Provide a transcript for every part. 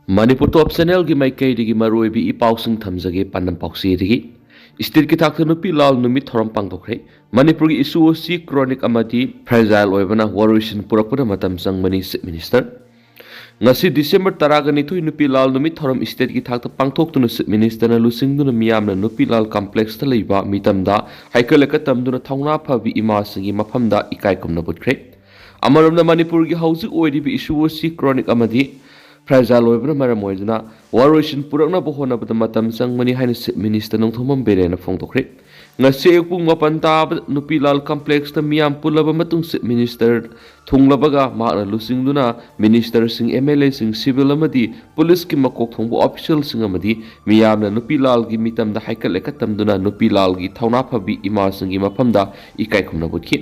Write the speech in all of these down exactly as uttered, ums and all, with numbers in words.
ꯃꯅꯤꯄꯨꯔ ꯇꯣꯞ ꯆꯦꯅꯦꯜꯒꯤ ꯃꯥꯏꯀꯩꯗꯒꯤ ꯃꯔꯨꯑꯣꯏꯕ ꯏ ꯄꯥꯎꯁꯤꯡ ꯊꯝꯖꯒꯦ꯫ ꯄꯥꯟꯗꯝ ꯄꯥꯎꯆꯦꯗꯒꯤ ꯁ꯭ꯇꯦꯠꯀꯤ ꯊꯥꯛꯇ ꯅꯨꯄꯤ ꯂꯥꯜ ꯅꯨꯃꯤꯠ ꯊꯧꯔꯝ ꯄꯥꯡꯊꯣꯛꯈ꯭ꯔꯦ꯫ ꯃꯅꯤꯄꯨꯔꯒꯤ ꯏꯁꯨ ꯑꯁꯤ ꯀ꯭ꯔꯣꯅꯤꯛ ꯑꯃꯗꯤ ꯐ꯭ꯔꯦꯖꯥꯏꯜ ꯑꯣꯏꯕꯅ ꯋꯥꯔꯣꯏꯁꯤꯟ ꯄꯨꯔꯛꯄꯗ ꯃꯇꯝ ꯆꯪꯕꯅꯤ, ꯆꯤꯐ ꯃꯤꯅꯤꯁꯇꯔ꯫ ꯉꯁꯤ ꯗꯤꯁꯦꯝꯕꯔ ꯇꯔꯥꯒ ꯅꯤꯊꯣꯏ ꯅꯨꯄꯤ ꯂꯥꯜ ꯅꯨꯃꯤꯠ ꯊꯧꯔꯝ ꯁ꯭ꯇꯦꯠꯀꯤ ꯊꯥꯛꯇ ꯄꯥꯡꯊꯣꯛꯇꯨꯅ ꯆꯤꯐ ꯃꯤꯅꯤꯁꯇꯔꯅ ꯂꯨꯆꯤꯡꯗꯨꯅ ꯃꯤꯌꯥꯝꯅ ꯅꯨꯄꯤ ꯂꯥꯜ ꯀꯝꯄ꯭ꯂꯦꯛꯁꯇ ꯂꯩꯕ ꯃꯤꯇꯝꯗ ꯍꯩꯀꯠ ꯂꯩꯀꯠ ꯇꯝꯗꯨꯅ ꯊꯧꯅꯥ ꯐꯕꯤ ꯏꯃꯥꯁꯤꯡꯒꯤ ꯃꯐꯝꯗ ꯏꯀꯥꯏ ꯈꯨꯝꯅꯕ ꯎꯠꯈ꯭ꯔꯦ꯫ ꯑꯃꯔꯣꯝꯗ ꯃꯅꯤꯄꯨꯔꯒꯤ ꯍꯧꯖꯤꯛ ꯑꯣꯏꯔꯤꯕ ꯏꯁꯨ ꯑꯁꯤ ꯀ꯭ꯔꯣꯅꯤꯛ ꯑꯃꯗꯤ ꯐ꯭ꯔꯦꯖꯥꯏꯜ ꯑꯣꯏꯕꯅ ꯃꯔꯝ ꯑꯣꯏꯗꯨꯅ ꯋꯥꯔꯣꯏꯁꯤꯟ ꯄꯨꯔꯛꯅꯕ ꯍꯣꯠꯅꯕꯗ ꯃꯇꯝ ꯆꯪꯕꯅꯤ ꯍꯥꯏꯅ ꯆꯤꯐ ꯃꯤꯅꯤꯁꯇꯔ ꯅꯣꯡꯊꯣꯝꯕꯝ ꯕꯤꯔꯦꯟꯅ ꯐꯣꯡꯗꯣꯛꯈ꯭ꯔꯦ꯫ ꯉꯁꯤ ꯑꯌꯨꯛ ꯄꯨꯡ ꯃꯥꯄꯟ ꯇꯥꯕꯗ ꯅꯨꯄꯤ ꯂꯥꯜ ꯀꯝꯄ꯭ꯂꯦꯛꯁꯇ ꯃꯤꯌꯥꯝ ꯄꯨꯜꯂꯕ ꯃꯇꯨꯡ ꯆꯤꯐ ꯃꯤꯅꯤꯁꯇꯔ ꯊꯨꯡꯂꯕꯒ ꯃꯍꯥꯛꯅ ꯂꯨꯆꯤꯡꯗꯨꯅ ꯃꯤꯅꯤꯁꯇꯔꯁꯤꯡ, ꯑꯦꯝ ꯑꯦꯜ ꯑꯦꯁꯤꯡ, ꯁꯤꯚꯤꯜ ꯑꯃꯗꯤ ꯄꯨꯂꯤꯁꯀꯤ ꯃꯀꯣꯛ ꯊꯣꯡꯕ ꯑꯣꯐꯤꯁꯤꯌꯦꯜꯁꯤꯡ ꯑꯃꯗꯤ ꯃꯤꯌꯥꯝꯅ ꯅꯨꯄꯤ ꯂꯥꯜꯒꯤ ꯃꯤꯇꯝꯗ ꯍꯩꯀꯠ ꯂꯩꯀꯠ ꯇꯝꯗꯨꯅ ꯅꯨꯄꯤ ꯂꯥꯜꯒꯤ ꯊꯧꯅꯥ ꯐꯕꯤ ꯏꯃꯥꯁꯤꯡꯒꯤ ꯃꯐꯝꯗ ꯏꯀꯥꯏ ꯈꯨꯝꯅꯕ ꯎꯠꯈꯤ꯫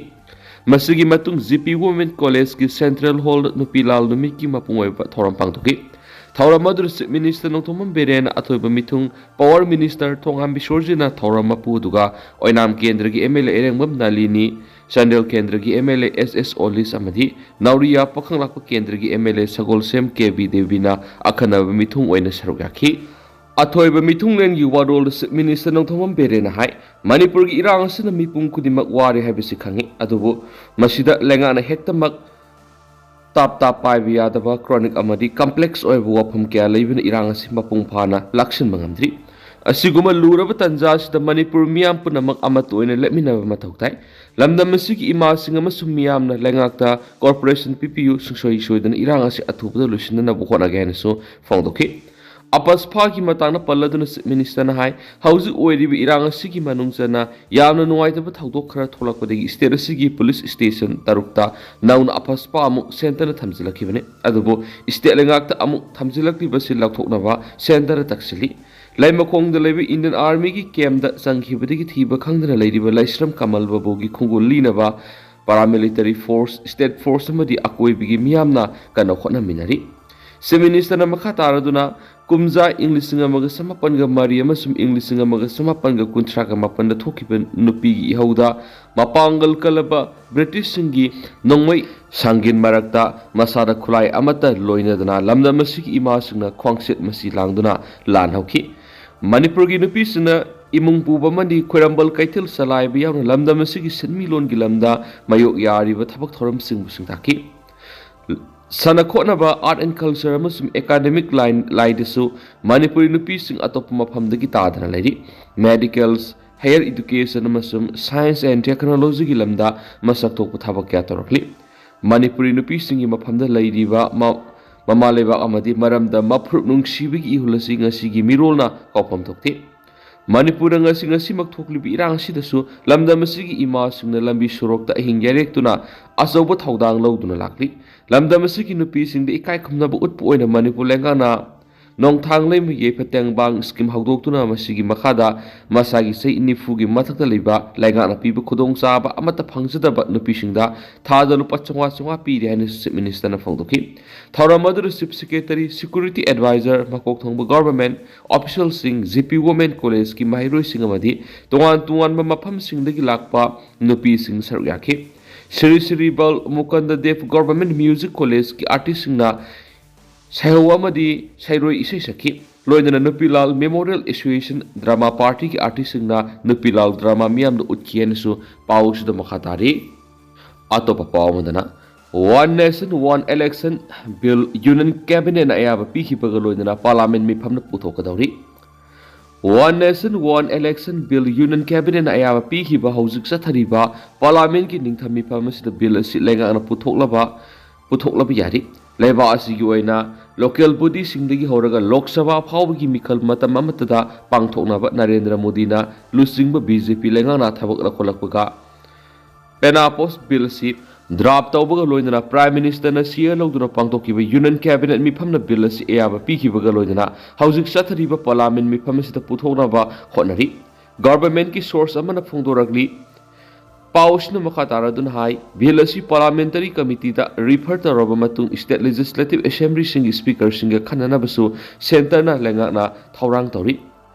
ꯃꯁꯤꯒꯤ ꯃꯇꯨꯡ ꯖꯤ ꯄꯤ ꯋꯨꯃꯦꯟ ꯀꯣꯂꯦꯖꯀꯤ ꯁꯦꯟꯇ꯭ꯔꯦꯜ ꯍꯣꯜꯗ ꯅꯨꯄꯤ ꯂꯥꯜ ꯅꯨꯃꯤꯠꯀꯤ ꯃꯄꯨꯡ ꯑꯣꯏꯕ ꯊꯧꯔꯝ ꯄꯥꯡꯊꯣꯛꯈꯤ꯫ ꯊꯧꯔꯝ ꯑꯗꯨꯗ ꯆꯤꯐ ꯃꯤꯅꯤꯁꯇꯔ ꯅꯣꯡꯊꯣꯝꯕꯝ ꯕꯤꯔꯦꯟꯅ ꯑꯊꯣꯏꯕ ꯃꯤꯊꯨꯡ, ꯄꯋꯥꯔ ꯃꯤꯅꯤꯁꯇꯔ ꯊꯣꯉꯥꯝ ꯕꯤꯁꯣꯔꯖꯤꯠꯅ ꯊꯧꯔꯝ ꯃꯄꯨ, ꯑꯗꯨꯒ ꯑꯣꯏꯅꯥꯝ ꯀꯦꯟꯗ꯭ꯔꯒꯤ ꯑꯦꯝ ꯑꯦꯜ ꯑꯦ ꯏꯔꯦꯡꯕꯝ ꯅꯥꯂꯤꯅꯤ, ꯆꯥꯟꯗꯦꯜ ꯀꯦꯟꯗ꯭ꯔꯒꯤ ꯑꯦꯝ ꯑꯦꯜ ꯑꯦ ꯑꯦꯁ ꯑꯦꯁ ꯑꯣꯂꯤꯁ ꯑꯃꯗꯤ ꯅꯥꯎꯔꯤꯌꯥ ꯄꯥꯈꯪꯂꯥꯛꯄ ꯀꯦꯟꯗ꯭ꯔꯒꯤ M L A Sagolsem K B ꯗꯦꯕꯤꯅ ꯑꯈꯟꯅꯕ ꯃꯤꯊꯨꯡ ꯑꯣꯏꯅ ꯁꯔꯨꯛ ꯌꯥꯈꯤ꯫ ꯑꯊꯣꯏꯕ ꯃꯤꯊꯨꯡꯂꯦꯟꯒꯤ ꯋꯥꯔꯣꯜꯗ ꯆꯤꯐ ꯃꯤꯅꯤꯁꯇꯔ ꯅꯣꯡꯊꯣꯝꯕꯝ ꯕꯤꯔꯦꯟꯅ ꯍꯥꯏ, ꯃꯅꯤꯄꯨꯔꯒꯤ ꯏꯔꯥꯡ ꯑꯁꯤꯅ ꯃꯤꯄꯨꯝ ꯈꯨꯗꯤꯡꯃꯛ ꯋꯥꯔꯦ ꯍꯥꯏꯕꯁꯤ ꯈꯪꯏ, ꯑꯗꯨꯕꯨ ꯃꯁꯤꯗ ꯂꯩꯉꯥꯛꯅ ꯍꯦꯛꯇꯃꯛ ꯇꯥꯞ ꯇꯥꯞ ꯄꯥꯏꯕ ꯌꯥꯗꯕ ꯀ꯭ꯔꯣꯅꯤꯛ ꯑꯃꯗꯤ ꯀꯝꯄ꯭ꯂꯦꯛꯁ ꯑꯣꯏꯕ ꯋꯥꯐꯝ ꯀꯌꯥ ꯂꯩꯕꯅ ꯏꯔꯥꯡ ꯑꯁꯤ ꯃꯄꯨꯡ ꯐꯥꯅ ꯂꯥꯛꯁꯤꯟꯕ ꯉꯝꯗ꯭ꯔꯤ꯫ ꯑꯁꯤꯒꯨꯝꯕ ꯂꯨꯔꯕ ꯇꯥꯟꯖꯥ ꯑꯁꯤꯗ ꯃꯅꯤꯄꯨꯔ ꯃꯤꯌꯥꯝ ꯄꯨꯝꯅꯃꯛ ꯑꯃꯠꯇ ꯑꯣꯏꯅ ꯂꯦꯞꯃꯤꯟꯅꯕ ꯃꯊꯧ ꯇꯥꯏ꯫ ꯂꯝꯗꯝ ꯑꯁꯤꯒꯤ ꯏꯃꯥꯁꯤꯡ ꯑꯃꯁꯨꯡ ꯃꯤꯌꯥꯝꯅ ꯂꯩꯉꯥꯛꯇ ꯀꯣꯔꯄꯣꯔꯦꯁꯟ ꯄꯤꯕꯤꯌꯨ, ꯁꯨꯡꯁꯣꯏ ꯁꯣꯏꯗꯅ ꯏꯔꯥꯡ ꯑꯁꯤ ꯑꯊꯨꯕꯗ ꯂꯣꯏꯁꯤꯟꯅꯅꯕ ꯍꯣꯠꯅꯒꯦ ꯍꯥꯏꯅꯁꯨ ꯐꯣꯡꯗꯣꯛꯈꯤ꯫ ꯑꯄꯁꯐꯥꯒꯤ ꯃꯇꯥꯡꯗ ꯄꯜꯂꯗꯨꯅ ꯆꯤꯐ ꯃꯤꯅꯤꯁꯇꯔꯅ ꯍꯥꯏ, ꯍꯧꯖꯤꯛ ꯑꯣꯏꯔꯤꯕ ꯏꯔꯥꯡ ꯑꯁꯤꯒꯤ ꯃꯅꯨꯡ ꯆꯟꯅ ꯌꯥꯝꯅ ꯅꯨꯡꯉꯥꯏꯇꯕ ꯊꯧꯗꯣꯛ ꯈꯔ ꯊꯣꯛꯂꯛꯄꯗꯒꯤ ꯁ꯭ꯇꯦꯠ ꯑꯁꯤꯒꯤ ꯄꯨꯂꯤꯁ ꯁ꯭ꯇꯦꯁꯟ ꯇꯔꯨꯛꯇ ꯅꯧꯅ ꯑꯄꯁꯐꯥ ꯑꯃꯨꯛ ꯁꯦꯟꯇꯔꯅ ꯊꯝꯖꯤꯜꯂꯛꯈꯤꯕꯅꯤ꯫ ꯑꯗꯨꯕꯨ ꯁ꯭ꯇꯦꯠ ꯂꯩꯉꯥꯛꯇ ꯑꯃꯨꯛ ꯊꯝꯖꯤꯜꯂꯛꯂꯤꯕꯁꯤ ꯂꯧꯊꯣꯛꯅꯕ ꯁꯦꯟꯇꯔꯗ ꯇꯛꯁꯤꯜꯂꯤ꯫ ꯂꯩꯃꯈꯣꯡꯗ ꯂꯩꯕ ꯏꯟꯗꯤꯌꯟ ꯑꯥꯔꯃꯤꯒꯤ ꯀꯦꯝꯞꯇ ꯆꯪꯈꯤꯕꯗꯒꯤ ꯊꯤꯕ ꯈꯪꯗꯅ ꯂꯩꯔꯤꯕ ꯂꯥꯏꯁ꯭ꯔꯝ ꯀꯃꯜ ꯕꯥꯕꯨꯒꯤ ꯈꯣꯡꯒꯨꯜ ꯂꯤꯅꯕ ꯄꯥꯔꯥꯃꯤꯂꯤꯇꯔꯤ ꯐꯣꯔꯁ, ꯁ꯭ꯇꯦꯠ ꯐꯣꯔꯁ ꯑꯃꯗꯤ ꯑꯀꯣꯏꯕꯒꯤ ꯃꯤꯌꯥꯝꯅ ꯀꯟꯅ ꯍꯣꯠꯅꯃꯤꯟꯅꯔꯤ꯫ Chief Ministerꯅ ꯃꯈꯥ ꯇꯥꯔꯗꯨꯅ, ꯀꯨꯝꯖꯥ ꯏꯪ ꯂꯤꯁꯤꯡ ꯑꯃꯒ ꯆꯃꯥꯄꯟꯒ ꯃꯔꯤ ꯑꯃꯁꯨꯡ ꯏꯪ ꯂꯤꯁꯤꯡ ꯑꯃꯒ ꯆꯃꯥꯄꯟꯒ ꯀꯨꯟꯊ꯭ꯔꯥꯒ ꯃꯥꯄꯟꯗ ꯊꯣꯛꯈꯤꯕ ꯅꯨꯄꯤꯒꯤ ꯏꯍꯧꯗ ꯃꯄꯥꯡꯒꯜ ꯀꯜꯂꯕ ꯕ꯭ꯔꯤꯇꯤꯁꯁꯤꯡꯒꯤ ꯅꯣꯡꯃꯩ ꯁꯥꯡꯒꯤꯟ ꯃꯔꯛꯇ ꯃꯁꯥꯗ ꯈꯨꯠꯂꯥꯏ ꯑꯃꯠꯇ ꯂꯣꯏꯅꯗꯅ ꯂꯝꯗꯝ ꯑꯁꯤꯒꯤ ꯏꯃꯥꯁꯤꯡꯅ ꯈ꯭ꯋꯥꯡꯆꯦꯠ ꯃꯁꯤ ꯂꯥꯡꯗꯨꯅ ꯂꯥꯟ ꯍꯧꯈꯤ꯫ ꯃꯅꯤꯄꯨꯔꯒꯤ ꯅꯨꯄꯤꯁꯤꯡꯅ ꯏꯃꯨꯡ ꯄꯨꯕ ꯑꯃꯗꯤ ꯈꯣꯏꯔꯝꯕꯜ ꯀꯩꯊꯦꯜ ꯆꯂꯥꯏꯕ ꯌꯥꯎꯅ ꯂꯝꯗꯝ ꯑꯁꯤꯒꯤ ꯁꯦꯟꯃꯤꯠꯂꯣꯟꯒꯤ ꯂꯝꯗ ꯃꯥꯌꯣꯛ ꯌꯥꯔꯤꯕ ꯊꯕꯛ ꯊꯧꯔꯝꯁꯤꯡꯕꯨ ꯁꯤꯡꯊꯥꯈꯤ꯫ ꯁꯥꯟꯅ ꯈꯣꯠꯅꯕ, Art and Culture ꯑꯃꯁꯨꯡ academic line ꯂꯥꯏꯗꯁꯨ ꯃꯅꯤꯄꯨꯔꯤ ꯅꯨꯄꯤꯁꯤꯡ ꯑꯇꯣꯞꯄ ꯃꯐꯝꯗꯒꯤ ꯇꯥꯗꯅ ꯂꯩꯔꯤ꯫ Medicals, Higher Education ꯑꯃꯁꯨꯡ Science and Technologyꯒꯤ ꯂꯝꯗ ꯃꯁꯛ ꯊꯣꯛꯄ ꯊꯕꯛ ꯀꯌꯥ ꯇꯧꯔꯛꯂꯤ꯫ ꯃꯅꯤꯄꯨꯔꯤ ꯅꯨꯄꯤꯁꯤꯡꯒꯤ ꯃꯐꯝꯗ ꯂꯩꯔꯤꯕ ꯃ-, ꯃꯃꯥ ꯂꯩꯕꯥꯛ ꯑꯃꯗꯤ ꯃꯔꯝꯗ ꯃꯐꯨꯔꯨꯞ ꯅꯨꯡꯁꯤꯕꯒꯤ ꯏꯍꯨꯜ ꯑꯁꯤ ꯉꯁꯤꯒꯤ ꯃꯤꯔꯣꯜꯅ ꯀꯥꯎꯐꯝ ꯊꯣꯛꯇꯦ꯫ ꯃꯅꯤꯄꯨꯔꯗ ꯉꯁꯤ, ꯉꯁꯤꯃꯛ ꯊꯣꯛꯂꯤꯕ ꯏꯔꯥꯡ ꯑꯁꯤꯗꯁꯨ ꯂꯝꯗꯝ ꯑꯁꯤꯒꯤ ꯏꯃꯥꯁꯤꯡꯅ ꯂꯝꯕꯤ ꯁꯣꯔꯣꯛꯇ ꯑꯍꯤꯡ ꯌꯥꯔꯦꯛꯇꯨꯅ ꯑꯆꯧꯕ ꯊꯧꯗꯥꯡ ꯂꯧꯗꯨꯅ ꯂꯥꯛꯂꯤ꯫ ꯂꯝꯗꯝ ꯑꯁꯤꯒꯤ ꯅꯨꯄꯤꯁꯤꯡꯗ ꯏꯀꯥꯏ ꯈꯨꯝꯅꯕ ꯎꯠꯄ ꯑꯣꯏꯅ ꯃꯅꯤꯄꯨꯔ ꯂꯩꯉꯥꯛꯅ ꯅꯣꯡꯊꯥꯡ ꯂꯩꯃ ꯌꯥꯏꯐ ꯇꯦꯡꯕꯥꯡ scheme ꯍꯧꯗꯣꯛꯇꯨꯅ ꯃꯁꯤꯒꯤ ꯃꯈꯥꯗ ꯃꯁꯥꯒꯤ ꯆꯍꯤ ꯅꯤꯐꯨꯒꯤ ꯃꯊꯛꯇ ꯂꯩꯕ ꯂꯩꯉꯥꯛꯅ ꯄꯤꯕ ꯈꯨꯗꯣꯡꯆꯥꯕ ꯑꯃꯠꯇ ꯐꯪꯖꯗꯕ ꯅꯨꯄꯤꯁꯤꯡꯗ ꯊꯥꯗ ꯂꯨꯄꯥ ꯆꯥꯝꯃꯉꯥ ꯆꯥꯝꯃꯉꯥ ꯄꯤꯔꯤ ꯍꯥꯏꯅꯁꯨ Chief Ministerꯅ ꯐꯣꯡꯗꯣꯛꯈꯤ꯫ ꯊꯧꯔꯝ ꯑꯗꯨꯗ Chief Secretary, Security Advisor, ꯃꯀꯣꯛ ꯊꯣꯡꯕ Government Officialꯁꯤꯡ, G P Women Collegeꯀꯤ ꯃꯍꯩꯔꯣꯏꯁꯤꯡ ꯑꯃꯗꯤ ꯇꯣꯉꯥꯟ ꯇꯣꯉꯥꯟꯕ ꯃꯐꯝꯁꯤꯡꯗꯒꯤ ꯂꯥꯛꯄ ꯅꯨꯄꯤꯁꯤꯡ ꯁꯔꯨꯛ ꯌꯥꯈꯤ꯫ ꯁ꯭ꯔꯤ ꯁ꯭ꯔꯤ ꯕꯜ ꯃꯨꯀꯟꯗ ꯗꯦꯕ Government Music Collegeꯀꯤ artistꯁꯤꯡꯅ ꯁꯩꯍꯧ ꯑꯃꯗꯤ ꯁꯩꯔꯣꯏ ꯏꯁꯩ ꯁꯛꯈꯤ꯫ ꯂꯣꯏꯅꯅ ꯅꯨꯄꯤꯂꯥꯜ Memorial Association Drama Partyꯒꯤ artistꯁꯤꯡꯅ ꯅꯨꯄꯤꯂꯥꯜ drama ꯃꯤꯌꯥꯝꯗ ꯎꯠꯈꯤ ꯍꯥꯏꯅꯁꯨ ꯄꯥꯎꯁꯤꯗ ꯃꯈꯥ ꯇꯥꯔꯤ꯫ ꯑꯇꯣꯞꯄ ꯄꯥꯎ ꯑꯃꯗꯅ, One Nation One Election Bill Union Cabinetꯅ ꯑꯌꯥꯕ ꯄꯤꯈꯤꯕꯒ ꯂꯣꯏꯅꯅ Parliament ꯃꯤꯐꯝꯅ ꯄꯨꯊꯣꯛꯀꯗꯧꯔꯤ꯫ One Nation One Election Bill Union Cabinetꯅ ꯑꯌꯥꯕ ꯄꯤꯈꯤꯕ ꯍꯧꯖꯤꯛ ꯆꯠꯊꯔꯤꯕ Parliamentꯀꯤ ꯅꯤꯡꯊꯝ ꯃꯤꯐꯝ ꯑꯁꯤꯗ bill ꯑꯁꯤ ꯂꯩꯉꯥꯛꯅ ꯄꯨꯊꯣꯛꯂꯕ, ꯄꯨꯊꯣꯛꯂꯕ ꯌꯥꯔꯤ꯫ ꯂꯩꯕꯥꯛ ꯑꯁꯤꯒꯤ ꯑꯣꯏꯅ local bodyꯁꯤꯡꯗꯒꯤ ꯍꯧꯔꯒ Lok Sabha ꯐꯥꯎꯕꯒꯤ ꯃꯤꯈꯜ ꯃꯇꯝ ꯑꯃꯠꯇꯗ ꯄꯥꯡꯊꯣꯛꯅꯕ ꯅꯔꯦꯟꯗ꯭ꯔ ꯃꯣꯗꯤꯅ ꯂꯨꯆꯤꯡꯕ B J P ꯂꯩꯉꯥꯛꯅ ꯊꯕꯛ ꯂꯧꯈꯠꯂꯛꯄꯒ Penapos bill ꯑꯁꯤ draft ꯇꯧꯕꯒ ꯂꯣꯏꯅꯅ Prime Ministerꯅ seal ꯂꯧꯗꯨꯅ ꯄꯥꯡꯊꯣꯛꯈꯤꯕ Union Cabinet ꯃꯤꯐꯝꯅ bill ꯑꯁꯤ ꯑꯌꯥꯕ ꯄꯤꯈꯤꯕꯒ ꯂꯣꯏꯅꯅ ꯍꯧꯖꯤꯛ ꯆꯠꯊꯔꯤꯕ Parliament ꯃꯤꯐꯝ ꯑꯁꯤꯗ ꯄꯨꯊꯣꯛꯅꯕ ꯍꯣꯠꯅꯔꯤ꯫ Governmentꯀꯤ source ꯑꯃꯅ ꯐꯣꯡꯗꯣꯔꯛꯂꯤ꯫ ꯄꯥꯎ ꯑꯁꯤꯅ ꯃꯈꯥ ꯇꯥꯔꯗꯨꯅ ꯍꯥꯏ, ꯕꯤꯜ ꯑꯁꯤ ꯄꯥꯔꯂꯤꯌꯥꯃꯦꯟꯇꯔꯤ ꯀꯃꯤꯇꯤꯗ ꯔꯤꯐꯔ ꯇꯧꯔꯕ ꯃꯇꯨꯡ ꯁ꯭ꯇꯦꯠ ꯂꯦꯖꯤꯁꯂꯦꯇꯤꯚ ꯑꯦꯁꯦꯝꯕ꯭ꯂꯤꯁꯤꯡꯒꯤ ꯁ꯭ꯄꯤꯀꯔꯁꯤꯡꯒ ꯈꯟꯅꯅꯕꯁꯨ ꯁꯦꯟꯇꯔꯅ ꯂꯩꯉꯥꯛꯅ ꯊꯧꯔꯥꯡ ꯇꯧꯔꯤ꯫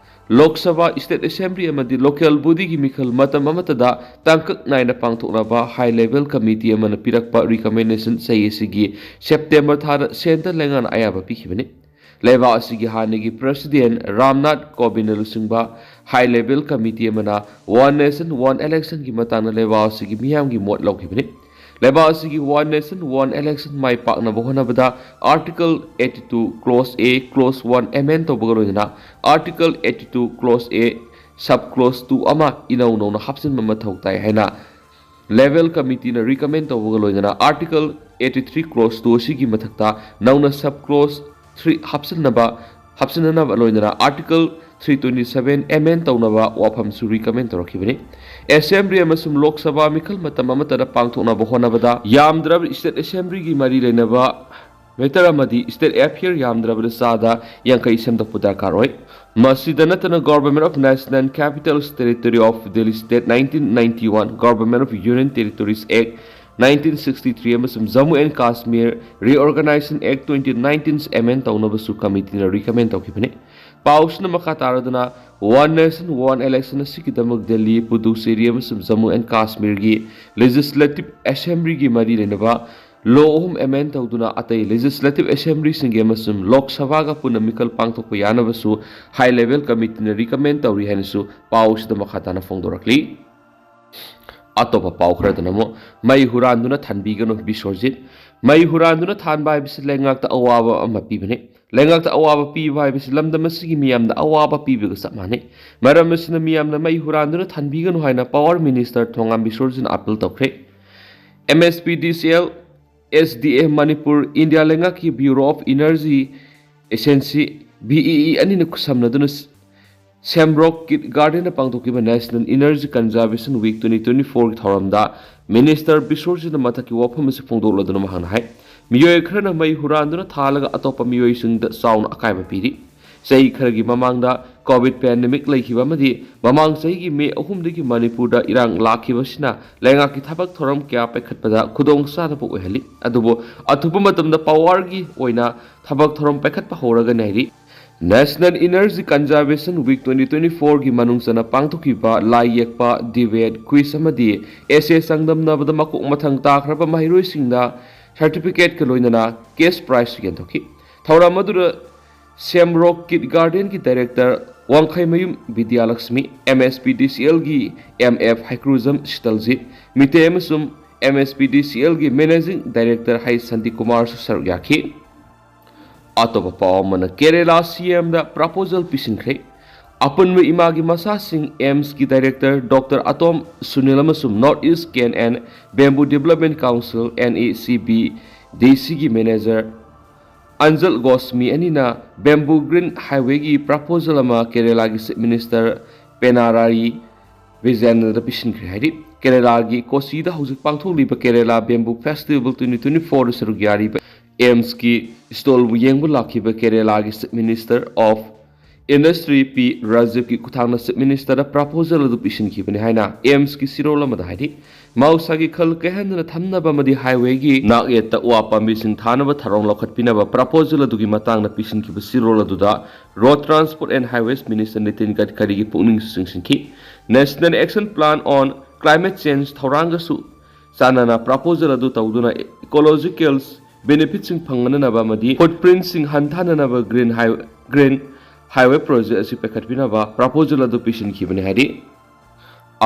ꯂꯣꯛ ꯁꯚꯥ, ꯁ꯭ꯇꯦꯠ ꯑꯦꯁꯦꯝꯕ꯭ꯂꯤ ꯑꯃꯗꯤ ꯂꯣꯀꯦꯜ ꯕꯣꯗꯤꯒꯤ ꯃꯤꯈꯜ ꯃꯇꯝ ꯑꯃꯠꯇꯗ ꯇꯥꯡꯀꯛ ꯅꯥꯏꯅ ꯄꯥꯡꯊꯣꯛꯅꯕ ꯍꯥꯏ ꯂꯦꯚꯦꯜ ꯀꯃꯤꯇꯤ ꯑꯃꯅ ꯄꯤꯔꯛꯄ ꯔꯤꯀꯃꯦꯟꯗꯦꯁꯟ ꯆꯍꯤ ꯑꯁꯤꯒꯤ ꯁꯦꯞꯇꯦꯝꯕꯔ ꯊꯥꯗ ꯁꯦꯟꯇꯔ ꯂꯩꯉꯥꯛꯅ ꯑꯌꯥꯕ ꯄꯤꯈꯤꯕꯅꯤ꯫ ꯂꯩꯕꯥꯛ ꯑꯁꯤꯒꯤ ꯍꯥꯟꯅꯒꯤ ꯄ꯭ꯔꯦꯁꯤꯗꯦꯟ ꯔꯥꯝꯅꯥꯊ ꯀꯣꯕꯤꯟꯗꯅ ꯂꯨꯆꯤꯡꯕ ꯍꯥꯏ ꯂꯦꯚꯦꯜ ꯀꯃꯤꯇꯤ ꯑꯃꯅ ꯋꯥꯟ ꯅꯦꯁꯟ ꯋꯥꯟ ꯏꯂꯦꯛꯁꯟꯒꯤ ꯃꯇꯥꯡꯗ ꯂꯩꯕꯥꯛ ꯑꯁꯤꯒꯤ ꯃꯤꯌꯥꯝꯒꯤ ꯃꯣꯠ ꯂꯧꯈꯤꯕꯅꯤ꯫ ꯂꯩꯕꯥꯛ ꯑꯁꯤꯒꯤ ꯋꯥꯟ ꯅꯦꯁꯟ ꯋꯥꯟ ꯏꯂꯦꯛꯁꯟ ꯃꯥꯏ ꯄꯥꯛꯅꯕ ꯍꯣꯠꯅꯕꯗ ꯑꯥꯔꯇꯤꯀꯜ ꯑꯩꯠꯇꯤ ꯇꯨ ꯀ꯭ꯂꯣꯁ ꯑꯦ ꯀ꯭ꯂꯣꯁ ꯋꯥꯟ ꯑꯦꯃꯦꯟ ꯇꯧꯕꯒ ꯂꯣꯏꯅꯅ ꯑꯥꯔꯇꯤꯀꯜ ꯑꯩꯠꯇꯤ ꯇꯨ ꯀ꯭ꯂꯣꯁ ꯑꯦ ꯁꯕ ꯀ꯭ꯂꯣꯁ ꯇꯨ ꯑꯃ ꯏꯅꯧ ꯅꯧꯅ ꯍꯥꯞꯆꯤꯟꯕ ꯃꯊꯧ ꯇꯥꯏ ꯍꯥꯏꯅ ꯂꯦꯚꯦꯜ ꯀꯃꯤꯇꯤꯅ ꯔꯤꯀꯃꯦꯟ ꯇꯧꯕꯒ ꯂꯣꯏꯅꯅ article eighty three close two ꯑꯁꯤꯒꯤ ꯃꯊꯛꯇ ꯅꯧꯅ ꯁꯕ ꯀ꯭ꯂꯣꯁ ꯊ꯭ꯔꯤ ꯍꯥꯞꯆꯤꯟꯅꯕ ꯍꯥꯞꯆꯤꯟꯅꯅꯕ ꯂꯣꯏꯅꯅ ꯑꯥꯔꯇꯤꯀꯜ ꯊ꯭ꯔꯤ ꯇ꯭ꯋꯦꯟꯇꯤ ꯁꯚꯦꯟ ꯑꯦꯃꯦꯟ ꯇꯧꯅꯕ ꯋꯥꯐꯝꯁꯨ ꯔꯤꯀꯃꯦꯟ ꯇꯧꯔꯛꯈꯤꯕꯅꯤ꯫ ꯑꯦꯁꯦꯝꯕ꯭ꯂꯤ ꯑꯃꯁꯨꯡ ꯂꯣꯛ ꯁꯚꯥ ꯃꯤꯈꯜ ꯃꯇꯝ ꯑꯃꯠꯇꯗ ꯄꯥꯡꯊꯣꯛꯅꯕ ꯍꯣꯠꯅꯕꯗ ꯌꯥꯝꯗ꯭ꯔꯕ ꯁ꯭ꯇꯦꯠ ꯑꯦꯁꯦꯝꯕ꯭ꯂꯤꯒꯤ ꯃꯔꯤ ꯂꯩꯅꯕ ꯃꯦꯇꯔ ꯑꯃꯗꯤ ꯁ꯭ꯇꯦꯠ ꯑꯦꯐꯤꯌꯔ ꯌꯥꯝꯗ꯭ꯔꯕꯗ ꯆꯥꯗ ꯌꯥꯡꯈꯩ ꯁꯦꯝꯗꯣꯛꯄ ꯗꯔꯀꯥꯔ ꯑꯣꯏ꯫ ꯃꯁꯤꯗ ꯅꯠꯇꯅ Government of National Capital Territory of Delhi State nineteen ninety one, Government of Union Territories Act nineteen sixty three ꯑꯃꯁꯨꯡ Jammu and Kashmir Reorganization Act twenty nineteen amend ꯇꯧꯅꯕꯁꯨ ꯀꯃꯤꯇꯤꯅ ꯔꯤꯀꯃꯦꯟ ꯇꯧꯈꯤꯕꯅꯤ꯫ ꯄꯥꯎꯁꯤꯅ ꯃꯈꯥ ꯇꯥꯔꯗꯨꯅ ꯋꯥꯟ ꯅꯦꯁꯟ ꯋꯥꯟ ꯏꯂꯦꯛꯁꯟ ꯑꯁꯤꯒꯤꯗꯃꯛ ꯗꯦꯜꯂꯤ, ꯄꯨꯗꯨꯆꯦꯔꯤ ꯑꯃꯁꯨꯡ Jammu and ꯀꯥꯁꯃꯤꯔꯒꯤ ꯂꯦꯖꯤꯁꯂꯦꯇꯤꯚ ꯑꯦꯁꯦꯝꯕ꯭ꯂꯤꯒꯤ ꯃꯔꯤ ꯂꯩꯅꯕ ꯂꯣ ꯑꯍꯨꯝ ꯑꯦꯃꯦꯟ ꯇꯧꯗꯨꯅ ꯑꯇꯩ ꯂꯦꯖꯤꯁꯂꯦꯇꯤꯚ ꯑꯦꯁꯦꯝꯕ꯭ꯂꯤꯁꯤꯡꯒꯤ ꯑꯃꯁꯨꯡ ꯂꯣꯛ ꯁꯚꯥꯒ ꯄꯨꯟꯅ ꯃꯤꯈꯜ ꯄꯥꯡꯊꯣꯛꯄ ꯌꯥꯅꯕꯁꯨ ꯍꯥꯏ ꯂꯦꯚꯦꯜ ꯀꯃꯤꯇꯤꯅ ꯔꯤꯀꯃꯦꯟ ꯇꯧꯔꯤ ꯍꯥꯏꯅꯁꯨ ꯄꯥꯎꯁꯤꯗ ꯃꯈꯥ ꯇꯥꯅ ꯐꯣꯡꯗꯣꯔꯛꯂꯤ꯫ ꯑꯇꯣꯞꯄ ꯄꯥꯎ ꯈꯔꯗꯅ ꯑꯃꯨꯛ ꯃꯩ ꯍꯨꯔꯥꯟꯗꯨꯅ ꯊꯥꯟꯕꯤꯒꯅꯨ ꯕꯤꯁ꯭ꯋꯔꯖꯤꯠ꯫ ꯃꯩ ꯍꯨꯔꯥꯟꯗꯨꯅ ꯊꯥꯟꯕ ꯍꯥꯏꯕꯁꯤ ꯂꯩꯉꯥꯛꯇ ꯑꯋꯥꯕ ꯑꯃ ꯄꯤꯕꯅꯤ꯫ ꯂꯩꯉꯥꯛꯇ ꯑꯋꯥꯕ ꯄꯤꯕ ꯍꯥꯏꯕꯁꯤ ꯂꯝꯗꯝ ꯑꯁꯤꯒꯤ ꯃꯤꯌꯥꯝꯗ ꯑꯋꯥꯕ ꯄꯤꯕꯒ ꯆꯞ ꯃꯥꯟꯅꯩ꯫ ꯃꯔꯝ ꯑꯁꯤꯅ ꯃꯤꯌꯥꯝꯅ ꯃꯩ ꯍꯨꯔꯥꯟꯗꯨꯅ ꯊꯥꯟꯕꯤꯒꯅꯨ ꯍꯥꯏꯅ ꯄꯥꯋꯔ ꯃꯤꯅꯤꯁꯇꯔ ꯊꯣꯉꯥꯝ ꯕꯤꯁ꯭ꯋꯔꯖꯤꯠꯅ ꯑꯥꯄꯤꯜ ꯇꯧꯈ꯭ꯔꯦ꯫ M S P D C L, S D A Manipur, India ꯂꯩꯉꯥꯛꯀꯤ bureau of energy agency, B E E, ꯑꯅꯤꯅ ꯈꯨꯠꯁꯝꯅꯗꯨꯅ ꯁꯦꯝꯕ꯭ꯔꯣꯛ ꯀꯤꯠ ꯒꯥꯔꯗꯦꯟꯗ ꯄꯥꯡꯊꯣꯛꯈꯤꯕ National Energy Conservation Week twenty twenty four ꯒꯤ ꯊꯧꯔꯝꯗ ꯃꯤꯅꯤꯁꯇꯔ ꯕꯤꯁ꯭ꯋꯔꯖꯤꯠꯅ ꯃꯊꯛꯀꯤ ꯋꯥꯐꯝ ꯑꯁꯤ ꯐꯣꯡꯗꯣꯛꯂꯗꯨꯅ ꯃꯍꯥꯛꯅ ꯍꯥꯏ, ꯃꯤꯑꯣꯏ ꯈꯔꯅ ꯃꯩ ꯍꯨꯔꯥꯟꯗꯨꯅ ꯊꯥꯜꯂꯒ ꯑꯇꯣꯞꯄ ꯃꯤꯑꯣꯏꯁꯤꯡꯗ ꯆꯥꯎꯅ ꯑꯀꯥꯏꯕ ꯄꯤꯔꯤ꯫ ꯆꯍꯤ ꯈꯔꯒꯤ ꯃꯃꯥꯡꯗ ꯀꯣꯚꯤꯗ ꯄꯦꯟꯗꯦꯃꯤꯛ ꯂꯩꯈꯤꯕ ꯑꯃꯗꯤ ꯃꯃꯥꯡ ꯆꯍꯤꯒꯤ ꯃꯦ ꯑꯍꯨꯝꯗꯒꯤ ꯃꯅꯤꯄꯨꯔꯗ ꯏꯔꯥꯡ ꯂꯥꯛꯈꯤꯕꯁꯤꯅ ꯂꯩꯉꯥꯛꯀꯤ ꯊꯕꯛ ꯊꯧꯔꯝ ꯀꯌꯥ ꯄꯥꯏꯈꯠꯄꯗ ꯈꯨꯗꯣꯡꯆꯥꯗꯕ ꯑꯣꯏꯍꯜꯂꯤ꯫ ꯑꯗꯨꯕꯨ ꯑꯊꯨꯕ ꯃꯇꯝꯗ ꯄꯥꯋꯔꯒꯤ ꯑꯣꯏꯅ ꯊꯕꯛ ꯊꯧꯔꯝ ꯄꯥꯏꯈꯠꯄ ꯍꯧꯔꯒꯅꯤ ꯍꯥꯏꯔꯤ꯫ National Energy Conservation Week twenty twenty-four ꯒꯤ ꯃꯅꯨꯡ ꯆꯟꯅ ꯄꯥꯡꯊꯣꯛꯈꯤꯕ ꯂꯥꯏ ꯌꯦꯛꯄ, ꯗꯤꯕꯦꯠ, ꯀ꯭ꯋꯤꯖ ꯑꯃꯗꯤ ꯑꯦꯁꯦ ꯆꯥꯡꯗꯝꯅꯕꯗ ꯃꯀꯣꯛ ꯃꯊꯪ ꯇꯥꯈ꯭ꯔꯕ ꯃꯍꯩꯔꯣꯏꯁꯤꯡꯗ ꯁꯔꯇꯤꯐꯤꯀꯦꯠꯀ ꯂꯣꯏꯅꯅ ꯀꯦꯁ ꯄ꯭ꯔꯥꯏꯖꯁꯨ ꯌꯦꯟꯊꯣꯛꯈꯤ꯫ ꯊꯧꯔꯝ ꯑꯗꯨꯗ ꯁꯦꯝꯔꯣꯛ ꯀꯤꯠ ꯒꯥꯔꯗꯦꯟꯒꯤ director Wangkheimayum Bidyalakshmi, M S P D C ꯑꯦꯜꯒꯤ ꯑꯦꯝ ꯑꯦꯐ ꯍꯩꯀ꯭ꯔꯨꯖꯝ ꯁꯤꯇꯜꯖꯤꯠ ꯃꯤꯇꯩ ꯑꯃꯁꯨꯡ M S P D C ꯑꯦꯜꯒꯤ ꯃꯦꯅꯦꯖꯤꯡ ꯗꯥꯏꯔꯦꯛꯇꯔ ꯍꯩ ꯁꯥꯟꯇꯤꯀꯨꯃꯥꯔꯁꯨ ꯁꯔꯨꯛ ꯌꯥꯈꯤ꯫ ꯑꯇꯣꯞꯄ ꯄꯥꯎ ꯑꯃꯅ, ꯀꯦꯔꯦꯂꯥ ꯁꯤ ꯑꯦꯝꯗ ꯄ꯭ꯔꯄꯣꯖꯦꯜ ꯄꯤꯁꯤꯟꯈ꯭ꯔꯦ꯫ ꯑꯄꯨꯟꯕ ꯏꯃꯥꯒꯤ ꯃꯆꯥꯁꯤꯡ ꯑꯦꯝꯁꯀꯤ ꯗꯥꯏꯔꯦꯛꯇꯔ ꯗꯣꯛꯇꯔ ꯑꯇꯣꯝ ꯁꯨꯅꯤꯜ ꯑꯃꯁꯨꯡ North East Cane and Bamboo Development Council, N E C B D C ꯒꯤ ꯃꯦꯅꯦꯖꯔ ꯑꯟꯖꯜ ꯒꯣꯁꯃꯤ ꯑꯅꯤꯅ ꯕꯦꯝꯕꯨ ꯒ꯭ꯔꯤꯟ ꯍꯥꯏꯋꯦꯒꯤ ꯄ꯭ꯔꯄꯣꯖꯦꯜ ꯑꯃ ꯀꯦꯔꯦꯂꯥꯒꯤ ꯆꯤꯐ ꯃꯤꯅꯤꯁꯇꯔ ꯄꯤꯅꯔꯥꯌꯤ ꯕꯤꯖꯌꯟꯗ ꯄꯤꯁꯤꯟꯈ꯭ꯔꯦ ꯍꯥꯏꯔꯤ꯫ ꯀꯦꯔꯦꯂꯥꯒꯤ ꯀꯣꯆꯤꯗ ꯍꯧꯖꯤꯛ ꯄꯥꯡꯊꯣꯛꯂꯤꯕ Kerala bamboo festival twenty twenty-four ꯗ ꯁꯔꯨꯛ ꯌꯥꯔꯤꯕ ꯑꯦꯝꯁꯀꯤ ꯁ꯭ꯇꯣꯜꯕꯨ ꯌꯦꯡꯕ ꯂꯥꯛꯈꯤꯕ ꯀꯦꯔꯦꯂꯥꯒꯤ chief minister of industry P ꯔꯥꯖꯤꯕꯀꯤ ꯈꯨꯠꯊꯥꯡꯗ ꯆꯤꯐ ꯃꯤꯅꯤꯁꯇꯔꯗ ꯄ꯭ꯔꯄꯣꯖꯦꯜ ꯑꯗꯨ ꯄꯤꯁꯤꯟꯈꯤꯕꯅꯤ ꯍꯥꯏꯅ ꯑꯦꯝꯁꯀꯤ ꯆꯦꯔꯣꯜ ꯑꯃꯗ ꯍꯥꯏꯔꯤ꯫ ꯃꯍꯧꯁꯥꯒꯤ ꯈꯜ ꯀꯥꯏꯍꯟꯗꯅ ꯊꯝꯅꯕ ꯑꯃꯗꯤ ꯍꯥꯏꯋꯦꯒꯤ ꯅꯥꯛꯌꯦꯠꯇ ꯎ ꯄꯥꯝꯕꯤꯁꯤꯡ ꯊꯥꯅꯕ ꯊꯧꯔꯥꯡ ꯂꯧꯈꯠꯄꯤꯅꯕ ꯄ꯭ꯔꯄꯣꯖꯦꯜ ꯑꯗꯨꯒꯤ ꯃꯇꯥꯡꯗ ꯄꯤꯁꯤꯟꯈꯤꯕ ꯆꯦꯔꯣꯜ ꯑꯗꯨꯗ Road Transport and Highways Minister Nitin ꯒꯗꯀꯔꯤꯒꯤ ꯄꯨꯛꯅꯤꯡꯁꯨ ꯆꯤꯡꯁꯤꯟꯈꯤ꯫ National Action Plan on Climate Change ꯊꯧꯔꯥꯡꯒꯁꯨ ꯆꯥꯟꯅꯅ ꯄ꯭ꯔꯄꯣꯖꯦꯜ ꯑꯗꯨ ꯇꯧꯗꯨꯅ ꯏꯀꯣꯂꯣꯖꯤꯀꯦꯜ ꯕꯦꯅꯤꯐꯤꯠꯁꯤꯡ ꯐꯪꯍꯟꯅꯅꯕ ꯑꯃꯗꯤ ꯐꯨꯠꯄ꯭ꯔꯤꯟꯠꯁꯤꯡ ꯍꯟꯊꯍꯟꯅꯅꯕ ꯒ꯭ꯔꯤꯟ ꯍꯥꯏ-, ꯒ꯭ꯔꯤꯟ ꯍꯥꯏꯋꯦ ꯄ꯭ꯔꯣꯖꯦꯛ ꯑꯁꯤ ꯄꯥꯏꯈꯠꯄꯤꯅꯕ ꯄ꯭ꯔꯄꯣꯖꯦꯜ ꯑꯗꯨ ꯄꯤꯁꯤꯟꯈꯤꯕꯅꯤ ꯍꯥꯏꯔꯤ꯫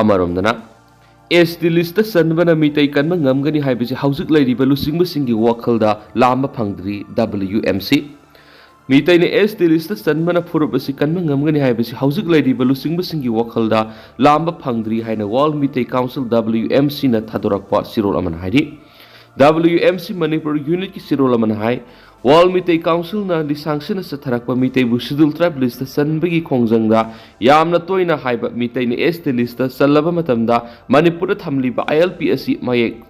ꯑꯃꯔꯣꯝꯗꯅ, ꯑꯦꯁ ꯇꯤ ꯂꯤꯁꯇ ꯆꯟꯕꯅ ꯃꯤꯇꯩ ꯀꯟꯕ ꯉꯝꯒꯅꯤ ꯍꯥꯏꯕꯁꯤ ꯍꯧꯖꯤꯛ ꯂꯩꯔꯤꯕ ꯂꯨꯆꯤꯡꯕꯁꯤꯡꯒꯤ ꯋꯥꯈꯜꯗ ꯂꯥꯝꯕ ꯐꯪꯗ꯭ꯔꯤ, W M C꯫ ꯃꯤꯇꯩꯅ ꯑꯦꯁ ꯇꯤ ꯂꯤꯁꯇ ꯆꯟꯕꯅ ꯐꯨꯔꯨꯞ ꯑꯁꯤ ꯀꯟꯕ ꯉꯝꯒꯅꯤ ꯍꯥꯏꯕꯁꯤ ꯍꯧꯖꯤꯛ ꯂꯩꯔꯤꯕ ꯂꯨꯆꯤꯡꯕꯁꯤꯡꯒꯤ ꯋꯥꯈꯜꯗ ꯂꯥꯝꯕ ꯐꯪꯗ꯭ꯔꯤ ꯍꯥꯏꯅ World Meitei council, W M C ꯅ ꯊꯥꯗꯣꯔꯛꯄ ꯆꯦꯔꯣꯜ ꯑꯃꯅ ꯍꯥꯏꯔꯤ꯫ W M C ꯃꯅꯤꯄꯨꯔ ꯌꯨꯅꯤꯠꯀꯤ ꯆꯦꯔꯣꯜ ꯑꯃꯅ ꯍꯥꯏ, World ꯃꯤꯇꯩ ꯀꯥꯎꯟꯁꯤꯜꯅ ꯂꯤꯁꯥꯡꯁꯤꯠꯅ ꯆꯠꯊꯔꯛꯄ ꯃꯤꯇꯩꯕꯨ Scheduled Tribe ꯂꯤꯁꯇ ꯆꯟꯕꯒꯤ ꯈꯣꯡꯖꯪꯗ ꯌꯥꯝꯅ ꯇꯣꯏꯅ ꯍꯥꯏꯕ ꯃꯤꯇꯩꯅ ꯑꯦꯁ ꯇꯤ ꯂꯤꯁꯇ ꯆꯜꯂꯕ ꯃꯇꯝꯗ ꯃꯅꯤꯄꯨꯔꯗ ꯊꯝꯂꯤꯕ I L P ꯑꯁꯤ ꯃꯌꯦꯛ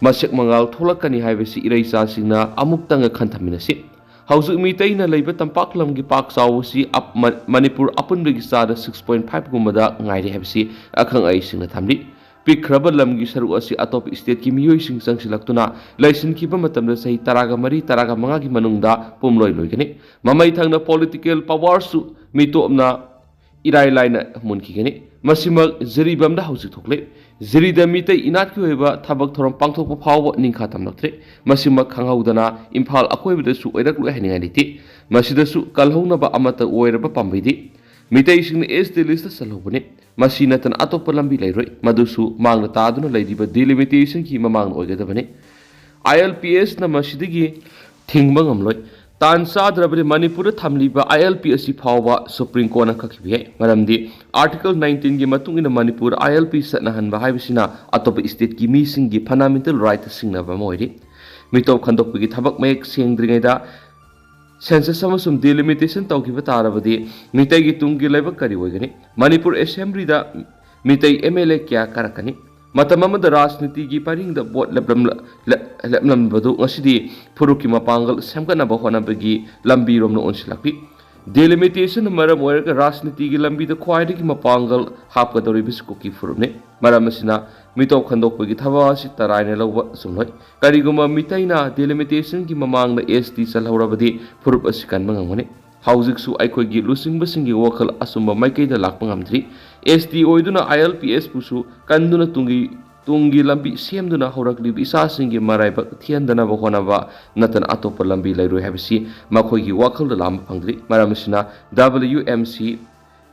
ꯃꯁꯛ ꯃꯉꯥꯜ ꯊꯣꯛꯂꯛꯀꯅꯤ ꯍꯥꯏꯕꯁꯤ ꯏꯔꯩꯆꯥꯁꯤꯡꯅ ꯑꯃꯨꯛꯇꯪꯒ ꯈꯟꯊꯃꯤꯟꯅꯁꯤ꯫ ꯍꯧꯖꯤꯛ ꯃꯤꯇꯩꯅ ꯂꯩꯕ ꯇꯝꯄꯥꯛ ꯂꯝꯒꯤ ꯄꯥꯛ ꯆꯥꯎꯕꯁꯤ ꯑꯞ-, ꯃ-, ꯃꯅꯤꯄꯨꯔ ꯑꯄꯨꯟꯕꯒꯤ ꯆꯥꯗ six point five ꯒꯨꯝꯕꯗ ꯉꯥꯏꯔꯦ ꯍꯥꯏꯕꯁꯤ ꯑꯈꯪ ꯑꯍꯩꯁꯤꯡꯅ ꯊꯝꯂꯤ꯫ ꯄꯤꯛꯈ꯭ꯔꯕ ꯂꯝꯒꯤ ꯁꯔꯨꯛ ꯑꯁꯤ ꯑꯇꯣꯞꯄ stateꯀꯤ ꯃꯤꯑꯣꯏꯁꯤꯡ ꯆꯪꯁꯤꯜꯂꯛꯇꯨꯅ ꯂꯩꯁꯤꯟꯈꯤꯕ ꯃꯇꯝꯗ ꯆꯍꯤ ꯇꯔꯥꯒ ꯃꯔꯤ, ꯇꯔꯥꯒ ꯃꯉꯥꯒꯤ ꯃꯅꯨꯡꯗ ꯄꯨꯝꯂꯣꯏ ꯂꯣꯏꯒꯅꯤ꯫ ꯃꯃꯩ ꯊꯪꯅ political powerꯁꯨ ꯃꯤꯇꯣꯞꯅ ꯏꯔꯥꯏ ꯂꯥꯏꯅ ꯃꯨꯟꯈꯤꯒꯅꯤ꯫ ꯃꯁꯤꯃꯛ ꯖꯤꯔꯤꯕꯥꯝꯗ ꯍꯧꯖꯤꯛ ꯊꯣꯛꯂꯦ꯫ ꯖꯤꯔꯤꯗ ꯃꯤꯇꯩ ꯏꯅꯥꯠꯀꯤ ꯑꯣꯏꯕ ꯊꯕꯛ ꯊꯧꯔꯝ ꯄꯥꯡꯊꯣꯛꯄ ꯐꯥꯎꯕ ꯅꯤꯡꯈꯥ ꯇꯝꯂꯛꯇ꯭ꯔꯦ꯫ ꯃꯁꯤꯃꯛ ꯈꯪꯍꯧꯗꯅ ꯏꯝꯐꯥꯜ ꯑꯀꯣꯏꯕꯗꯁꯨ ꯑꯣꯏꯔꯛꯂꯣꯏ ꯍꯥꯏꯅꯤꯡꯉꯥꯏ ꯂꯩꯇꯦ꯫ ꯃꯁꯤꯗꯁꯨ ꯀꯜꯍꯧꯅꯕ ꯑꯃꯠꯇ ꯑꯣꯏꯔꯕ ꯄꯥꯝꯕꯩꯗꯤ ꯃꯤꯇꯩꯁꯤꯡꯅ ST listꯇ ꯆꯜꯍꯧꯕꯅꯤ꯫ ꯃꯁꯤ ꯅꯠꯇꯅ ꯑꯇꯣꯞꯄ ꯂꯝꯕꯤ ꯂꯩꯔꯣꯏ꯫ ꯃꯗꯨꯁꯨ ꯃꯥꯡꯗ ꯇꯥꯗꯨꯅ ꯂꯩꯔꯤꯕ delimitationꯒꯤ ꯃꯃꯥꯡꯗ ꯑꯣꯏꯒꯗꯕꯅꯤ꯫ ILPsꯅ ꯃꯁꯤꯗꯒꯤ ꯊꯤꯡꯕ ꯉꯝꯂꯣꯏ꯫ ꯇꯥꯟ ꯆꯥꯗ꯭ꯔꯕꯗꯤ ꯃꯅꯤꯄꯨꯔꯗ ꯊꯝꯂꯤꯕ ILP ꯑꯁꯤ ꯐꯥꯎꯕ Supreme Courtꯅ ꯀꯛꯈꯤꯕ ꯌꯥꯏ꯫ ꯃꯔꯝꯗꯤ Article nineteenꯒꯤ ꯃꯇꯨꯡ ꯏꯟꯅ ꯃꯅꯤꯄꯨꯔ ILP ꯆꯠꯅꯍꯟꯕ ꯍꯥꯏꯕꯁꯤꯅ ꯑꯇꯣꯞꯄ stateꯀꯤ ꯃꯤꯁꯤꯡꯒꯤ fundamental rightꯇ ꯁꯤꯡꯅꯕ ꯑꯃ ꯑꯣꯏꯔꯤ꯫ ꯃꯤꯇꯣꯞ ꯈꯟꯗꯣꯛꯄꯒꯤ ꯊꯕꯛ ꯃꯌꯦꯛ ꯁꯦꯡꯗ꯭ꯔꯤꯉꯩꯗ census ꯑꯃꯁꯨꯡ delimitation ꯇꯧꯈꯤꯕ ꯇꯥꯔꯕꯗꯤ ꯃꯤꯇꯩꯒꯤ ꯇꯨꯡꯒꯤ ꯂꯩꯕꯥꯛ ꯀꯔꯤ ꯑꯣꯏꯒꯅꯤ? ꯃꯅꯤꯄꯨꯔ Assemblyꯗ ꯃꯤꯇꯩ MLA ꯀꯌꯥ ꯀꯥꯔꯛꯀꯅꯤ? ꯃꯇꯝ ꯑꯃꯗ ꯔꯥꯖꯅꯤꯇꯤꯒꯤ ꯄꯔꯤꯡꯗ ꯚꯣꯠ ꯂꯦꯞꯂꯝꯂ-, ꯂꯦꯞ-, ꯂꯦꯞꯂꯝꯕꯗꯨ ꯉꯁꯤꯗꯤ ꯐꯨꯔꯨꯞꯀꯤ ꯃꯄꯥꯡꯒꯜ ꯁꯦꯝꯒꯠꯅꯕ ꯍꯣꯠꯅꯕꯒꯤ ꯂꯝꯕꯤꯔꯣꯝꯗ ꯑꯣꯟꯁꯤꯜꯂꯛꯂꯤ꯫ Delimitation ꯃꯔꯝ ꯑꯣꯏꯔꯒ ꯔꯥꯖꯅꯤꯇꯤꯒꯤ ꯂꯝꯕꯤꯗ ꯈ꯭ꯋꯥꯏꯗꯒꯤ ꯃꯄꯥꯡꯒꯜ ꯍꯥꯞꯀꯗꯧꯔꯤꯕꯁꯤ ꯀꯨꯀꯤ ꯐꯨꯔꯨꯞꯅꯤ꯫ ꯃꯔꯝ ꯑꯁꯤꯅ ꯃꯤꯇꯣꯞ ꯈꯟꯗꯣꯛꯄꯒꯤ ꯊꯕꯛ ꯑꯁꯤ ꯇꯔꯥꯏꯅ ꯂꯧꯕ ꯆꯨꯝꯂꯣꯏ꯫ ꯀꯔꯤꯒꯨꯝꯕ ꯃꯤꯇꯩꯅ delimitationꯒꯤ ꯃꯃꯥꯡꯗ ST ꯆꯜꯍꯧꯔꯕꯗꯤ ꯐꯨꯔꯨꯞ ꯑꯁꯤ ꯀꯟꯕ ꯉꯝꯒꯅꯤ꯫ ꯍꯧꯖꯤꯛꯁꯨ ꯑꯩꯈꯣꯏꯒꯤ ꯂꯨꯆꯤꯡꯕꯁꯤꯡꯒꯤ ꯋꯥꯈꯜ ꯑꯆꯨꯝꯕ ꯃꯥꯏꯀꯩꯗ ꯂꯥꯛꯄ ꯉꯝꯗ꯭ꯔꯤ꯫ ST ꯑꯣꯏꯗꯨꯅ ILPsꯄꯨꯁꯨ ꯀꯟꯗꯨꯅ ꯇꯨꯡꯒꯤ, ꯇꯨꯡꯒꯤ ꯂꯝꯕꯤ ꯁꯦꯝꯗꯨꯅ ꯍꯧꯔꯛꯂꯤꯕ ꯏꯆꯥꯁꯤꯡꯒꯤ ꯃꯔꯥꯏꯕꯛ ꯊꯤꯍꯟꯗꯅꯕ ꯍꯣꯠꯅꯕ ꯅꯠꯇꯅ ꯑꯇꯣꯞꯄ ꯂꯝꯕꯤ ꯂꯩꯔꯣꯏ ꯍꯥꯏꯕꯁꯤ ꯃꯈꯣꯏꯒꯤ ꯋꯥꯈꯜꯗ ꯂꯥꯝꯕ ꯐꯪꯗ꯭ꯔꯤ꯫ ꯃꯔꯝ ꯑꯁꯤꯅ WMC,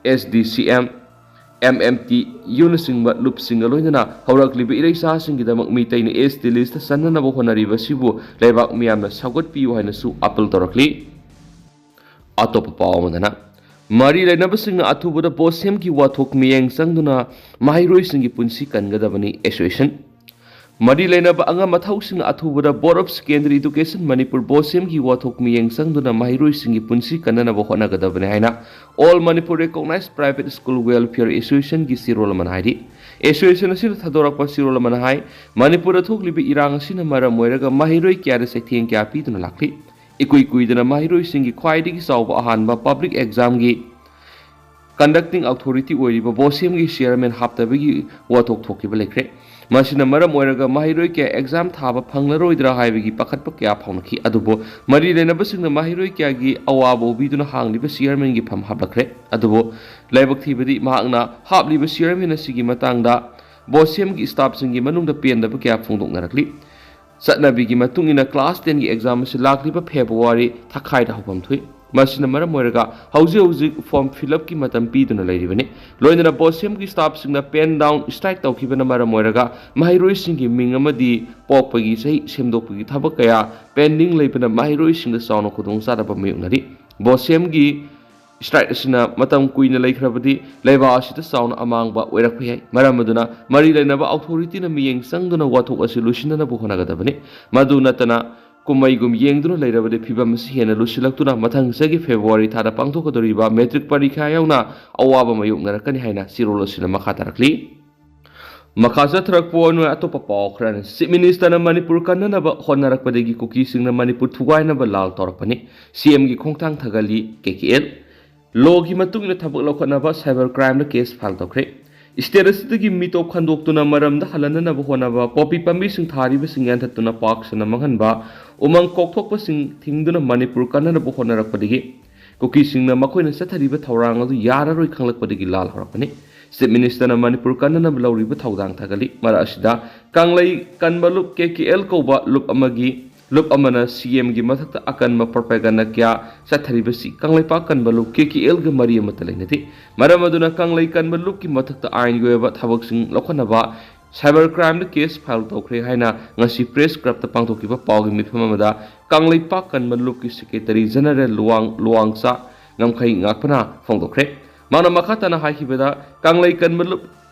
SDCM, MMTUꯅꯆꯤꯡꯕ ꯂꯨꯞꯁꯤꯡꯒ ꯂꯣꯏꯅꯅ ꯍꯧꯔꯛꯂꯤꯕ ꯏꯔꯩꯆꯥꯁꯤꯡꯒꯤꯗꯃꯛ ꯃꯤꯇꯩꯅ ST listꯇ ꯆꯟꯅꯅꯕ ꯍꯣꯠꯅꯔꯤꯕꯁꯤꯕꯨ ꯂꯩꯕꯥꯛ ꯃꯤꯌꯥꯝꯅ ꯁꯧꯒꯠꯄꯤꯌꯨ ꯍꯥꯏꯅꯁꯨ appeal ꯇꯧꯔꯛꯂꯤ꯫ ꯑꯇꯣꯞꯄ ꯄꯥꯎ ꯑꯃꯗꯅ, ꯃꯔꯤ ꯂꯩꯅꯕꯁꯤꯡꯅ ꯑꯊꯨꯕꯗ BOSEMꯒꯤ ꯋꯥꯊꯣꯛ ꯃꯤꯠꯌꯦꯡ ꯆꯪꯗꯨꯅ ꯃꯍꯩꯔꯣꯏꯁꯤꯡꯒꯤ ꯄꯨꯟꯁꯤ ꯀꯟꯒꯗꯕꯅꯤ, association꯫ ꯃꯔꯤ ꯂꯩꯅꯕ ꯑꯉꯝ ꯑꯊꯧꯁꯤꯡꯅ ꯑꯊꯨꯕꯗ Board of Secondary Education Manipur, BOSEMꯒꯤ ꯋꯥꯊꯣꯛ ꯃꯤꯠꯌꯦꯡ ꯆꯪꯗꯨꯅ ꯃꯍꯩꯔꯣꯏꯁꯤꯡꯒꯤ ꯄꯨꯟꯁꯤ ꯀꯟꯅꯅꯕ ꯍꯣꯠꯅꯒꯗꯕꯅꯤ ꯍꯥꯏꯅ All Manipur Recognized Private School Welfare Associationꯒꯤ ꯆꯦꯔꯣꯜ ꯑꯃꯅ ꯍꯥꯏꯔꯤ꯫ Association ꯑꯁꯤꯅ ꯊꯥꯗꯣꯔꯛꯄ ꯆꯦꯔꯣꯜ ꯑꯃꯅ ꯍꯥꯏ, ꯃꯅꯤꯄꯨꯔꯗ ꯊꯣꯛꯂꯤꯕ ꯏꯔꯥꯡ ꯑꯁꯤꯅ ꯃꯔꯝ ꯑꯣꯏꯔꯒ ꯃꯍꯩꯔꯣꯏ ꯀꯌꯥꯗ ꯆꯩꯊꯦꯡ ꯀꯌꯥ ꯄꯤꯗꯨꯅ ꯂꯥꯛꯂꯤ꯫ ꯏꯀꯨꯏ ꯀꯨꯏꯗꯅ ꯃꯍꯩꯔꯣꯏꯁꯤꯡꯒꯤ ꯈ꯭ꯋꯥꯏꯗꯒꯤ ꯆꯥꯎꯕ ꯑꯍꯥꯟꯕ ꯄꯕ꯭ꯂꯤꯛ ꯑꯦꯛꯖꯥꯝꯒꯤ ꯀꯟꯗꯛꯇꯤꯡ ꯑꯣꯊꯣꯔꯤꯇꯤ ꯑꯣꯏꯔꯤꯕ ꯕꯣꯁꯦꯝꯒꯤ ꯆꯤꯌꯔꯃꯦꯟ ꯍꯥꯞꯇꯕꯒꯤ ꯋꯥꯊꯣꯛ ꯊꯣꯛꯈꯤꯕ ꯂꯩꯈ꯭ꯔꯦ꯫ ꯃꯁꯤꯅ ꯃꯔꯝ ꯑꯣꯏꯔꯒ ꯃꯍꯩꯔꯣꯏ ꯀꯌꯥ ꯑꯦꯛꯖꯥꯝ ꯊꯥꯕ ꯐꯪꯂꯔꯣꯏꯗ꯭ꯔꯥ ꯍꯥꯏꯕꯒꯤ ꯄꯥꯈꯠꯄ ꯀꯌꯥ ꯐꯥꯎꯅꯈꯤ꯫ ꯑꯗꯨꯕꯨ ꯃꯔꯤ ꯂꯩꯅꯕꯁꯤꯡꯅ ꯃꯍꯩꯔꯣꯏ ꯀꯌꯥꯒꯤ ꯑꯋꯥꯕ ꯎꯕꯤꯗꯨꯅ ꯍꯥꯡꯂꯤꯕ ꯆꯤꯌꯔꯃꯦꯟꯒꯤ ꯐꯝ ꯍꯥꯞꯂꯛꯈ꯭ꯔꯦ꯫ ꯑꯗꯨꯕꯨ ꯂꯥꯏꯕꯛ ꯊꯤꯕꯗꯤ ꯃꯍꯥꯛꯅ ꯍꯥꯞꯂꯤꯕ ꯆꯤꯌꯔꯃꯦꯟ ꯑꯁꯤꯒꯤ ꯃꯇꯥꯡꯗ ꯕꯣꯁꯦꯝꯒꯤ ꯁ꯭ꯇꯥꯐꯁꯤꯡꯒꯤ ꯃꯅꯨꯡꯗ ꯄꯦꯟꯗꯕ ꯀꯌꯥ ꯐꯣꯡꯗꯣꯛꯅꯔꯛꯂꯤ꯫ ꯆꯠꯅꯕꯤꯒꯤ ꯃꯇꯨꯡ ꯏꯟꯅ ꯀ꯭ꯂꯥꯁ ꯇꯦꯟꯒꯤ ꯑꯦꯛꯖꯥꯝ ꯑꯁꯤ ꯂꯥꯛꯂꯤꯕ ꯐꯦꯕ꯭ꯔꯨꯋꯥꯔꯤ ꯊꯥꯈꯥꯏꯗ ꯍꯧꯐꯝ ꯊꯣꯛꯏ꯫ ꯃꯁꯤꯅ ꯃꯔꯝ ꯑꯣꯏꯔꯒ ꯍꯧꯖꯤꯛ ꯍꯧꯖꯤꯛ ꯐꯣꯔꯝ ꯐꯤꯜ ꯑꯞꯀꯤ ꯃꯇꯝ ꯄꯤꯗꯨꯅ ꯂꯩꯔꯤꯕꯅꯤ꯫ ꯂꯣꯏꯅꯅ ꯕꯣꯁꯦꯝꯒꯤ ꯁ꯭ꯇꯥꯐꯁꯤꯡꯅ ꯄꯦꯟ ꯗꯥꯎꯟ ꯁ꯭ꯇ꯭ꯔꯥꯏꯛ ꯇꯧꯈꯤꯕꯅ ꯃꯔꯝ ꯑꯣꯏꯔꯒ ꯃꯍꯩꯔꯣꯏꯁꯤꯡꯒꯤ ꯃꯤꯡ ꯑꯃꯗꯤ ꯄꯣꯛꯄꯒꯤ ꯆꯍꯤ ꯁꯦꯝꯗꯣꯛꯄꯒꯤ ꯊꯕꯛ ꯀꯌꯥ ꯄꯦꯟꯗꯤꯡ ꯂꯩꯕꯅ ꯃꯍꯩꯔꯣꯏꯁꯤꯡꯗ ꯆꯥꯎꯅ ꯈꯨꯗꯣꯡꯆꯥꯗꯕ ꯃꯥꯌꯣꯛꯅꯔꯤ꯫ ꯕꯣꯁꯦꯝꯒꯤ ꯁ꯭ꯇ꯭ꯔꯥꯏꯛ ꯑꯁꯤꯅ ꯃꯇꯝ ꯀꯨꯏꯅ ꯂꯩꯈ꯭ꯔꯕꯗꯤ ꯂꯩꯕꯥꯛ ꯑꯁꯤꯗ ꯆꯥꯎꯅ ꯑꯃꯥꯡꯕ ꯑꯣꯏꯔꯛꯄ ꯌꯥꯏ꯫ ꯃꯔꯝ ꯑꯗꯨꯅ ꯃꯔꯤ ꯂꯩꯅꯕ ꯑꯣꯊꯣꯔꯤꯇꯤꯅ ꯃꯤꯠꯌꯦꯡ ꯆꯪꯗꯨꯅ ꯋꯥꯊꯣꯛ ꯑꯁꯤ ꯂꯣꯏꯁꯤꯟꯅꯅꯕ ꯍꯣꯠꯅꯒꯗꯕꯅꯤ꯫ ꯃꯗꯨ ꯅꯠꯇꯅ ꯀꯨꯝꯃꯩꯒꯨꯝ ꯌꯦꯡꯗꯨꯅ ꯂꯩꯔꯕꯗꯤ ꯐꯤꯕꯝ ꯑꯁꯤ ꯍꯦꯟꯅ ꯂꯨꯁꯤꯜꯂꯛꯇꯨꯅ ꯃꯊꯪ ꯆꯍꯤꯒꯤ ꯐꯦꯕ꯭ꯔꯨꯋꯥꯔꯤ ꯊꯥꯗ ꯄꯥꯡꯊꯣꯛꯀꯗꯧꯔꯤꯕ ꯃꯦꯇ꯭ꯔꯤꯛ ꯄꯔꯤꯈꯥ ꯌꯥꯎꯅ ꯑꯋꯥꯕ ꯃꯥꯌꯣꯛꯅꯔꯛꯀꯅꯤ ꯍꯥꯏꯅ ꯆꯦꯔꯣꯜ ꯑꯁꯤꯅ ꯃꯈꯥ ꯇꯥꯔꯛꯂꯤ꯫ ꯃꯈꯥ ꯆꯠꯊꯔꯛꯄ ꯑꯣꯏꯅ ꯑꯇꯣꯞꯄ ꯄꯥꯎ ꯈꯔꯅ, ꯆꯤꯐ ꯃꯤꯅꯤꯁꯇꯔꯅ ꯃꯅꯤꯄꯨꯔ ꯀꯟꯅꯅꯕ ꯍꯣꯠꯅꯔꯛꯄꯗꯒꯤ ꯀꯨꯀꯤꯁꯤꯡꯅ ꯃꯅꯤꯄꯨꯔ ꯊꯨꯒꯥꯏꯅꯕ ꯂꯥꯜ ꯇꯧꯔꯛꯄꯅꯤ, ꯁꯤꯑꯦꯝꯒꯤ ꯈꯣꯡꯊꯥꯡ ꯊꯥꯒꯠꯂꯤ ꯀꯦ ꯀꯦ ꯑꯦꯜ꯫ ꯂꯣꯒꯤ ꯃꯇꯨꯡ ꯏꯟꯅ ꯊꯕꯛ ꯂꯧꯈꯠꯅꯕ ꯁꯥꯏꯕꯔ ꯀ꯭ꯔꯥꯏꯝꯗ ꯀꯦꯁ ꯐꯥꯏꯜ ꯇꯧꯈ꯭ꯔꯦ꯫ ꯁ꯭ꯇꯦꯠ ꯑꯁꯤꯗꯒꯤ ꯃꯤꯇꯣꯞ ꯈꯟꯗꯣꯛꯇꯨꯅ ꯃꯔꯝꯗ ꯍꯜꯍꯟꯅꯅꯕ ꯍꯣꯠꯅꯕ, ꯄꯣꯄꯤ ꯄꯥꯝꯕꯤꯁꯤꯡ ꯊꯥꯔꯤꯕꯁꯤꯡ ꯌꯥꯟꯊꯠꯇꯨꯅ ꯄꯥꯛ ꯁꯟꯅ ꯃꯥꯡꯍꯟꯕ, ꯎꯃꯪ ꯀꯣꯛꯊꯣꯛꯄꯁꯤꯡ ꯊꯤꯡꯗꯨꯅ ꯃꯅꯤꯄꯨꯔ ꯀꯟꯅꯅꯕ ꯍꯣꯠꯅꯔꯛꯄꯗꯒꯤ ꯀꯨꯀꯤꯁꯤꯡꯅ ꯃꯈꯣꯏꯅ ꯆꯠꯊꯔꯤꯕ ꯊꯧꯔꯥꯡ ꯑꯗꯨ ꯌꯥꯔꯔꯣꯏ ꯈꯪꯂꯛꯄꯗꯒꯤ ꯂꯥꯜ ꯍꯧꯔꯛꯄꯅꯤ꯫ ꯆꯤꯐ ꯃꯤꯅꯤꯁꯇꯔꯅ ꯃꯅꯤꯄꯨꯔ ꯀꯟꯅꯅꯕ ꯂꯧꯔꯤꯕ ꯊꯧꯗꯥꯡ ꯊꯥꯒꯠꯂꯤ꯫ ꯃꯔꯛ ꯑꯁꯤꯗ ꯀꯪꯂꯩ ꯀꯟꯕ ꯂꯨꯞ ꯀꯦ ꯀꯦ ꯑꯦꯜ ꯀꯧꯕ ꯂꯨꯞ ꯑꯃꯒꯤ ꯂꯨꯞ ꯑꯃꯅ ꯁꯤꯑꯦꯝꯒꯤ ꯃꯊꯛꯇ ꯑꯀꯟꯕ ꯄ꯭ꯔꯣꯄꯦꯒꯟꯗ ꯀꯌꯥ ꯆꯠꯊꯔꯤꯕꯁꯤ ꯀꯪꯂꯩꯄꯥꯛ ꯀꯟꯕ ꯂꯨꯞ ꯀꯦ ꯀꯦ ꯑꯦꯜꯒ ꯃꯔꯤ ꯑꯃꯠꯇ ꯂꯩꯅꯗꯦ꯫ ꯃꯔꯝ ꯑꯗꯨꯅ ꯀꯪꯂꯩ ꯀꯟꯕ ꯂꯨꯞꯀꯤ ꯃꯊꯛꯇ ꯑꯥꯏꯟꯒꯤ ꯑꯣꯏꯕ ꯊꯕꯛꯁꯤꯡ ꯂꯧꯈꯠꯅꯕ ꯁꯥꯏꯕꯔ ꯀ꯭ꯔꯥꯏꯝꯗ ꯀꯦꯁ ꯐꯥꯏꯜ ꯇꯧꯈ꯭ꯔꯦ ꯍꯥꯏꯅ ꯉꯁꯤ ꯄ꯭ꯔꯦꯁ ꯀ꯭ꯂꯕꯇ ꯄꯥꯡꯊꯣꯛꯈꯤꯕ ꯄꯥꯎꯒꯤ ꯃꯤꯐꯝ ꯑꯃꯗ ꯀꯪꯂꯩꯄꯥꯛ ꯀꯟꯕ ꯂꯨꯞꯀꯤ ꯁꯦꯀ꯭ꯔꯦꯇꯔꯤ ꯖꯦꯅꯔꯦꯜ ꯂꯨꯋꯥꯡ, ꯂꯨꯋꯥꯡꯆꯥ ꯉꯝꯈꯩ ꯉꯥꯛꯄꯅ ꯐꯣꯡꯗꯣꯛꯈ꯭ꯔꯦ꯫ ꯃꯥꯅ ꯃꯈꯥ ꯇꯥꯅ ꯍꯥꯏꯈꯤꯕꯗ, ꯀꯪꯂꯩ ꯀꯟꯕ ꯂꯨꯞ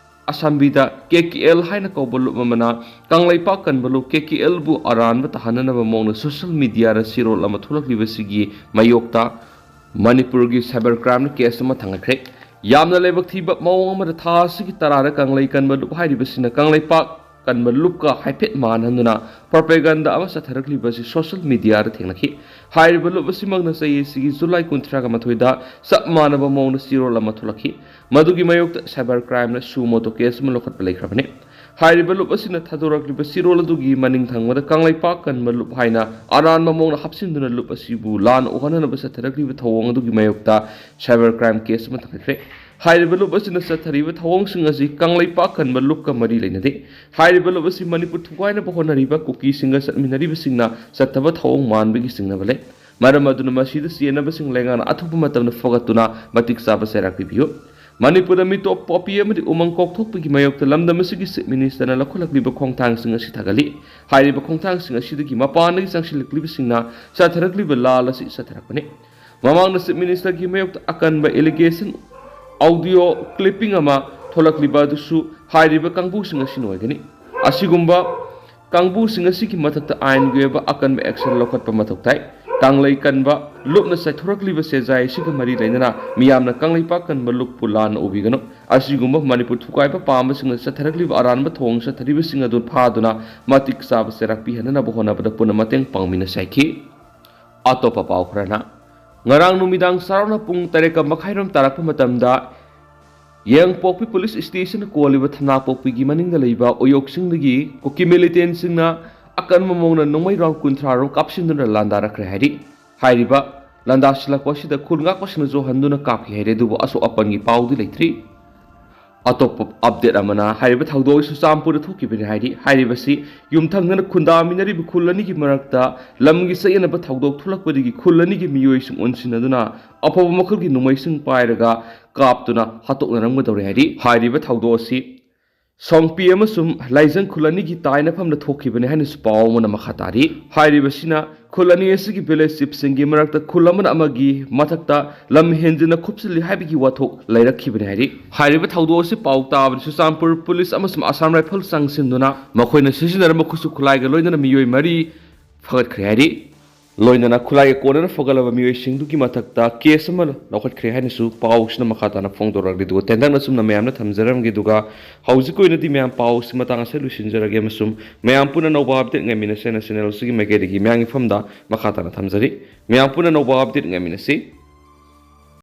ꯑꯁꯥꯝꯕꯤꯗ ꯀꯦ ꯀꯦ ꯑꯦꯜ ꯍꯥꯏꯅ ꯀꯧꯕ ꯂꯨꯞ ꯑꯃꯅ ꯀꯪꯂꯩꯄꯥꯛ ꯀꯟꯕ ꯂꯨꯞ ꯀꯦ ꯀꯦ ꯑꯦꯜꯕꯨ ꯑꯔꯥꯟꯕ ꯇꯥꯍꯟꯅꯅꯕ ꯃꯑꯣꯡꯗ ꯁꯣꯁꯤꯌꯦꯜ ꯃꯤꯗꯤꯌꯥꯗ ꯆꯦꯔꯣꯜ ꯑꯃ ꯊꯣꯛꯂꯛꯂꯤꯕꯁꯤꯒꯤ ꯃꯥꯌꯣꯛꯇ ꯃꯅꯤꯄꯨꯔꯒꯤ ꯁꯥꯏꯕꯔ ꯀ꯭ꯔꯥꯏꯝꯅ ꯀꯦꯁ ꯑꯃ ꯊꯥꯡꯒꯠꯈ꯭ꯔꯦ꯫ ꯌꯥꯝꯅ ꯂꯥꯏꯕꯛ ꯊꯤꯕ ꯃꯑꯣꯡ ꯑꯃꯗ ꯊꯥ ꯑꯁꯤꯒꯤ ꯇꯔꯥꯗ ꯀꯪꯂꯩ ꯀꯟꯕ ꯂꯨꯞ ꯍꯥꯏꯔꯤꯕꯁꯤꯅ ꯀꯪꯂꯩꯄꯥꯛ ꯀꯟꯕ ꯂꯨꯞꯀ ꯍꯥꯏꯐꯦꯠ ꯃꯥꯟꯅꯗꯨꯅ ꯄ꯭ꯔꯣꯄꯦꯒꯟꯗꯥ ꯑꯃ ꯆꯠꯊꯔꯛꯂꯤꯕ ꯑꯁꯤ ꯁꯣꯁꯤꯌꯦꯜ ꯃꯤꯗꯤꯌꯥꯗ ꯊꯦꯡꯅꯈꯤ꯫ ꯍꯥꯏꯔꯤꯕ ꯂꯨꯞ ꯑꯁꯤꯃꯛꯅ ꯆꯍꯤ ꯑꯁꯤꯒꯤ ꯖꯨꯂꯥꯏ ꯀꯨꯟꯊ꯭ꯔꯥꯒ ꯃꯥꯊꯣꯏꯗ ꯆꯞ ꯃꯥꯟꯅꯕ ꯃꯑꯣꯡꯗ ꯆꯤꯔꯣꯜ ꯑꯃ ꯊꯣꯛꯂꯛꯈꯤ꯫ ꯃꯗꯨꯒꯤ ꯃꯥꯌꯣꯛꯇ cyber crime ꯅ suo motu case ꯑꯃ ꯂꯧꯈꯠꯄ ꯂꯩꯈ꯭ꯔꯕꯅꯤ꯫ ꯍꯥꯏꯔꯤꯕ ꯂꯨꯞ ꯑꯁꯤꯅ ꯊꯥꯗꯣꯔꯛꯂꯤꯕ ꯆꯤꯔꯣꯜ ꯑꯗꯨꯒꯤ ꯃꯅꯤꯡ ꯊꯪꯕꯗ ꯀꯪꯂꯩꯄꯥꯛ ꯀꯟꯕ ꯂꯨꯞ ꯍꯥꯏꯅ ꯑꯔꯥꯟꯕ ꯃꯑꯣꯡꯗ ꯍꯥꯞꯆꯤꯟꯗꯨꯅ ꯂꯨꯞ ꯑꯁꯤꯕꯨ ꯂꯥꯟꯅ ꯎꯍꯟꯅꯅꯕ ꯆꯠꯊꯔꯛꯂꯤꯕ ꯊꯧꯑꯣꯡ ꯑꯗꯨꯒꯤ ꯃꯥꯌꯣꯛꯇ cyber crime case ꯑꯃ ꯊꯥꯡꯒꯠꯈ꯭ꯔꯦ꯫ ꯍꯥꯏꯔꯤꯕ ꯂꯨꯞ ꯑꯁꯤꯅ ꯆꯠꯊꯔꯤꯕ ꯊꯧꯑꯣꯡꯁꯤꯡ ꯑꯁꯤ ꯀꯪꯂꯩꯄꯥꯛ ꯀꯟꯕ ꯂꯨꯞꯀ ꯃꯔꯤ ꯂꯩꯅꯗꯦ꯫ ꯍꯥꯏꯔꯤꯕ ꯂꯨꯞ ꯑꯁꯤ ꯃꯅꯤꯄꯨꯔ ꯊꯨꯒꯥꯏꯅꯕ ꯍꯣꯠꯅꯔꯤꯕ ꯀꯨꯀꯤꯁꯤꯡꯒ ꯆꯠꯃꯤꯟꯅꯔꯤꯕꯁꯤꯡꯅ ꯆꯠꯊꯕ ꯊꯧꯑꯣꯡ ꯃꯥꯟꯕꯒꯤ ꯆꯤꯡꯅꯕ ꯂꯩ꯫ ꯃꯔꯝ ꯑꯗꯨꯅ ꯃꯁꯤꯗ ꯆꯦꯟꯅꯕꯁꯤꯡ ꯂꯩꯉꯥꯛꯅ ꯑꯊꯨꯕ ꯃꯇꯝꯗ ꯐꯒꯠꯇꯨꯅ ꯃꯇꯤꯛ ꯆꯥꯕ ꯆꯩꯔꯥꯛ ꯄꯤꯕꯤꯌꯨ꯫ ꯃꯅꯤꯄꯨꯔꯗ ꯃꯤꯇꯣꯞ ꯄꯣꯄꯤ ꯑꯃꯗꯤ ꯎꯃꯪ ꯀꯣꯛꯊꯣꯛꯄꯒꯤ ꯃꯥꯌꯣꯛꯇ ꯂꯝꯗꯝ ꯑꯁꯤꯒꯤ Chief Minister ꯅ ꯂꯧꯈꯠꯂꯛꯂꯤꯕ ꯈꯣꯡꯊꯥꯡꯁꯤꯡ ꯑꯁꯤ ꯊꯥꯒꯠꯂꯤ꯫ ꯍꯥꯏꯔꯤꯕ ꯈꯣꯡꯊꯥꯡꯁꯤꯡ ꯑꯁꯤꯗꯒꯤ ꯃꯄꯥꯟꯗꯒꯤ ꯆꯪꯁꯤꯜꯂꯛꯂꯤꯕꯁꯤꯡꯅ ꯆꯠꯊꯔꯛꯂꯤꯕ ꯂꯥꯜ ꯑꯁꯤ ꯆꯠꯊꯔꯛꯄꯅꯤ꯫ ꯃꯃꯥꯡꯗ Chief Minister ꯒꯤ ꯃꯥꯌꯣꯛꯇ ꯑꯀꯟꯕ allegation audio clipping ꯑꯃ ꯊꯣꯛꯂꯛꯂꯤꯕ ꯑꯗꯨꯁꯨ ꯍꯥꯏꯔꯤꯕ ꯀꯥꯡꯕꯨꯁꯤꯡ ꯑꯁꯤꯅ ꯑꯣꯏꯒꯅꯤ꯫ ꯑꯁꯤꯒꯨꯝꯕ ꯀꯥꯡꯕꯨꯁꯤꯡ ꯑꯁꯤꯒꯤ ꯃꯊꯛꯇ ꯑꯥꯏꯟꯒꯤ ꯑꯣꯏꯕ ꯑꯀꯟꯕ action ꯂꯧꯈꯠꯄ ꯃꯊꯧ ꯇꯥꯏ꯫ ꯀꯪꯂꯩ ꯀꯟꯕ ꯂꯨꯞꯅ ꯆꯥꯏꯊꯣꯔꯛꯂꯤꯕ ꯆꯦꯖꯥꯏ ꯑꯁꯤꯒ ꯃꯔꯤ ꯂꯩꯅꯅ ꯃꯤꯌꯥꯝꯅ ꯀꯪꯂꯩꯄꯥꯛ ꯀꯟꯕ ꯂꯨꯞꯄꯨ ꯂꯥꯟꯅ ꯎꯕꯤꯒꯅꯨ꯫ ꯑꯁꯤꯒꯨꯝꯕ ꯃꯅꯤꯄꯨꯔ ꯊꯨꯒꯥꯏꯕ ꯄꯥꯝꯕꯁꯤꯡꯅ ꯆꯠꯊꯔꯛꯂꯤꯕ ꯑꯔꯥꯟꯕ ꯊꯧꯑꯣꯡ ꯆꯠꯊꯔꯤꯕꯁꯤꯡ ꯑꯗꯨ ꯐꯥꯗꯨꯅ ꯃꯇꯤꯛ ꯆꯥꯕ ꯆꯩꯔꯥꯛ ꯄꯤꯍꯟꯅꯅꯕ ꯍꯣꯠꯅꯕꯗ ꯄꯨꯟꯅ ꯃꯇꯦꯡ ꯄꯥꯡꯃꯤꯟꯅꯁꯤ ꯍꯥꯏꯈꯤ꯫ ꯑꯇꯣꯞꯄ ꯄꯥꯎ ꯈꯔꯅ, ꯉꯔꯥꯡ ꯅꯨꯃꯤꯗꯥꯡ ꯆꯥꯎꯔꯥꯛꯅ ꯄꯨꯡ ꯇꯔꯦꯠꯀ ꯃꯈꯥꯏꯔꯣꯝ ꯇꯥꯔꯛꯄ ꯃꯇꯝꯗ ꯌꯥꯏꯉꯪꯄꯣꯛꯄꯤ police station ꯀꯣꯜꯂꯤꯕ ꯊꯝꯅꯥꯄꯣꯛꯄꯤꯒꯤ ꯃꯅꯤꯡꯗ ꯂꯩꯕ ꯎꯌꯣꯛꯁꯤꯡꯗꯒꯤ ꯀꯨꯀꯤ militant ꯁꯤꯡꯅ ꯑꯀꯟꯕ ꯃꯑꯣꯡꯗ ꯅꯣꯡꯃꯩ round ꯀꯨꯟꯊ꯭ꯔꯥ ꯔꯣꯝ ꯀꯥꯞꯁꯤꯟꯗꯨꯅ ꯂꯥꯟꯗꯥꯔꯛꯈ꯭ꯔꯦ ꯍꯥꯏꯔꯤ꯫ ꯍꯥꯏꯔꯤꯕ ꯂꯥꯟꯗꯥꯁꯤꯜꯂꯛꯄ ꯑꯁꯤꯗ ꯈꯨꯜ ꯉꯥꯛꯄꯁꯤꯡꯅꯁꯨ ꯍꯟꯗꯨꯅ ꯀꯥꯞꯈꯤ ꯍꯥꯏꯔꯤ, ꯑꯗꯨꯕꯨ ꯑꯁꯣꯛ ꯑꯄꯟꯒꯤ ꯄꯥꯎꯗꯤ ꯂꯩꯇ꯭ꯔꯤ꯫ ꯑꯇꯣꯞꯄ update ꯑꯃꯅ, ꯍꯥꯏꯔꯤꯕ ꯊꯧꯗꯣꯛ ꯑꯁꯤ ꯆꯨꯔꯆꯥꯟꯄꯨꯔꯗ ꯊꯣꯛꯈꯤꯕꯅꯤ ꯍꯥꯏꯔꯤ꯫ ꯍꯥꯏꯔꯤꯕꯁꯤ ꯌꯨꯝꯊꯪꯅꯅ ꯈꯨꯟꯗꯥꯃꯤꯟꯅꯔꯤꯕ ꯈꯨꯜ ꯑꯅꯤꯒꯤ ꯃꯔꯛꯇ ꯂꯝꯒꯤ ꯆꯌꯦꯠꯅꯕ ꯊꯧꯗꯣꯛ ꯊꯣꯛꯂꯛꯄꯗꯒꯤ ꯈꯨꯜ ꯑꯅꯤꯒꯤ ꯃꯤꯑꯣꯏꯁꯤꯡ ꯑꯣꯟꯁꯤꯟꯅꯗꯨꯅ ꯑꯐꯕ ꯃꯈꯜꯒꯤ ꯅꯣꯡꯃꯩꯁꯤꯡ ꯄꯥꯏꯔꯒ ꯀꯥꯞꯇꯨꯅ ꯍꯥꯠꯇꯣꯛꯅꯔꯝꯒꯗꯧꯔꯦ ꯍꯥꯏꯔꯤ꯫ ꯍꯥꯏꯔꯤꯕ ꯊꯧꯗꯣꯛ ꯑꯁꯤ ꯁꯣꯡꯄꯤ ꯑꯃꯁꯨꯡ ꯂꯥꯏꯖꯪ ꯈꯨꯜ ꯑꯅꯤꯒꯤ ꯇꯥꯏꯅꯐꯝꯗ ꯊꯣꯛꯈꯤꯕꯅꯤ ꯍꯥꯏꯅꯁꯨ ꯄꯥꯎ ꯑꯃꯅ ꯃꯈꯥ ꯇꯥꯔꯤ꯫ ꯍꯥꯏꯔꯤꯕꯁꯤꯅ ꯈꯨꯜ ꯑꯅꯤ ꯑꯁꯤꯒꯤ village chief ꯁꯤꯡꯒꯤ ꯃꯔꯛꯇ ꯈꯨꯜ ꯑꯃꯅ ꯑꯃꯒꯤ ꯃꯊꯛꯇ ꯂꯝ ꯍꯦꯟꯖꯤꯟꯅ ꯈꯨꯞꯆꯤꯜꯂꯤ ꯍꯥꯏꯕꯒꯤ ꯋꯥꯊꯣꯛ ꯂꯩꯔꯛꯈꯤꯕꯅꯤ ꯍꯥꯏꯔꯤ꯫ ꯍꯥꯏꯔꯤꯕ ꯊꯧꯗꯣꯛ ꯑꯁꯤ ꯄꯥꯎ ꯇꯥꯕꯗ ꯆꯨꯔꯆꯥꯟꯄꯨꯔ police ꯑꯃꯁꯨꯡ Assam Rifles ꯆꯪꯁꯤꯟꯗꯨꯅ ꯃꯈꯣꯏꯅ ꯁꯤꯖꯤꯟꯅꯔꯝꯕ ꯈꯨꯠꯁꯨ ꯈꯨꯠꯂꯥꯏꯒ ꯂꯣꯏꯅꯅ ꯃꯤꯑꯣꯏ ꯃꯔꯤ ꯐꯒꯠꯈ꯭ꯔꯦ ꯍꯥꯏꯔꯤ꯫ ꯂꯣꯏꯅꯅ ꯈꯨꯠꯂꯥꯏꯒ ꯀꯣꯟꯅꯅ ꯐꯒꯠꯂꯕ ꯃꯤꯑꯣꯏꯁꯤꯡꯗꯨꯒꯤ ꯃꯊꯛꯇ ꯀꯦꯁ ꯑꯃ ꯂꯧꯈꯠꯈ꯭ꯔꯦ ꯍꯥꯏꯅꯁꯨ ꯄꯥꯎꯁꯤꯅ ꯃꯈꯥ ꯇꯥꯅ ꯐꯣꯡꯗꯣꯔꯛꯂꯤ꯫ ꯑꯗꯨꯒ ꯇꯦꯟꯇꯛꯅ ꯆꯨꯝꯅ ꯃꯌꯥꯝꯅ ꯊꯝꯖꯔꯝꯒꯦ꯫ ꯑꯗꯨꯒ ꯍꯧꯖꯤꯛꯀꯤ ꯑꯣꯏꯅꯗꯤ ꯃꯌꯥꯝ ꯄꯥꯎꯁꯤ ꯃꯇꯥꯡ ꯑꯁꯤꯗ ꯂꯣꯏꯁꯤꯟꯖꯔꯒꯦ ꯑꯃꯁꯨꯡ ꯃꯌꯥꯝ ꯄꯨꯟꯅ ꯑꯅꯧꯕ ꯑꯞꯗꯦꯠ ꯉꯥꯏꯃꯤꯟꯅꯁꯦꯅ ꯆꯦꯅꯦꯜ ꯑꯁꯤꯒꯤ ꯃꯥꯏꯀꯩꯗꯒꯤ ꯃꯌꯥꯝꯒꯤ ꯃꯐꯝꯗ ꯃꯈꯥ ꯇꯥꯅ ꯊꯝꯖꯔꯤ꯫ ꯃꯌꯥꯝ ꯄꯨꯟꯅ ꯑꯅꯧꯕ ꯑꯞꯗꯦꯠ ꯉꯥꯏꯃꯤꯟꯅꯁꯤ꯫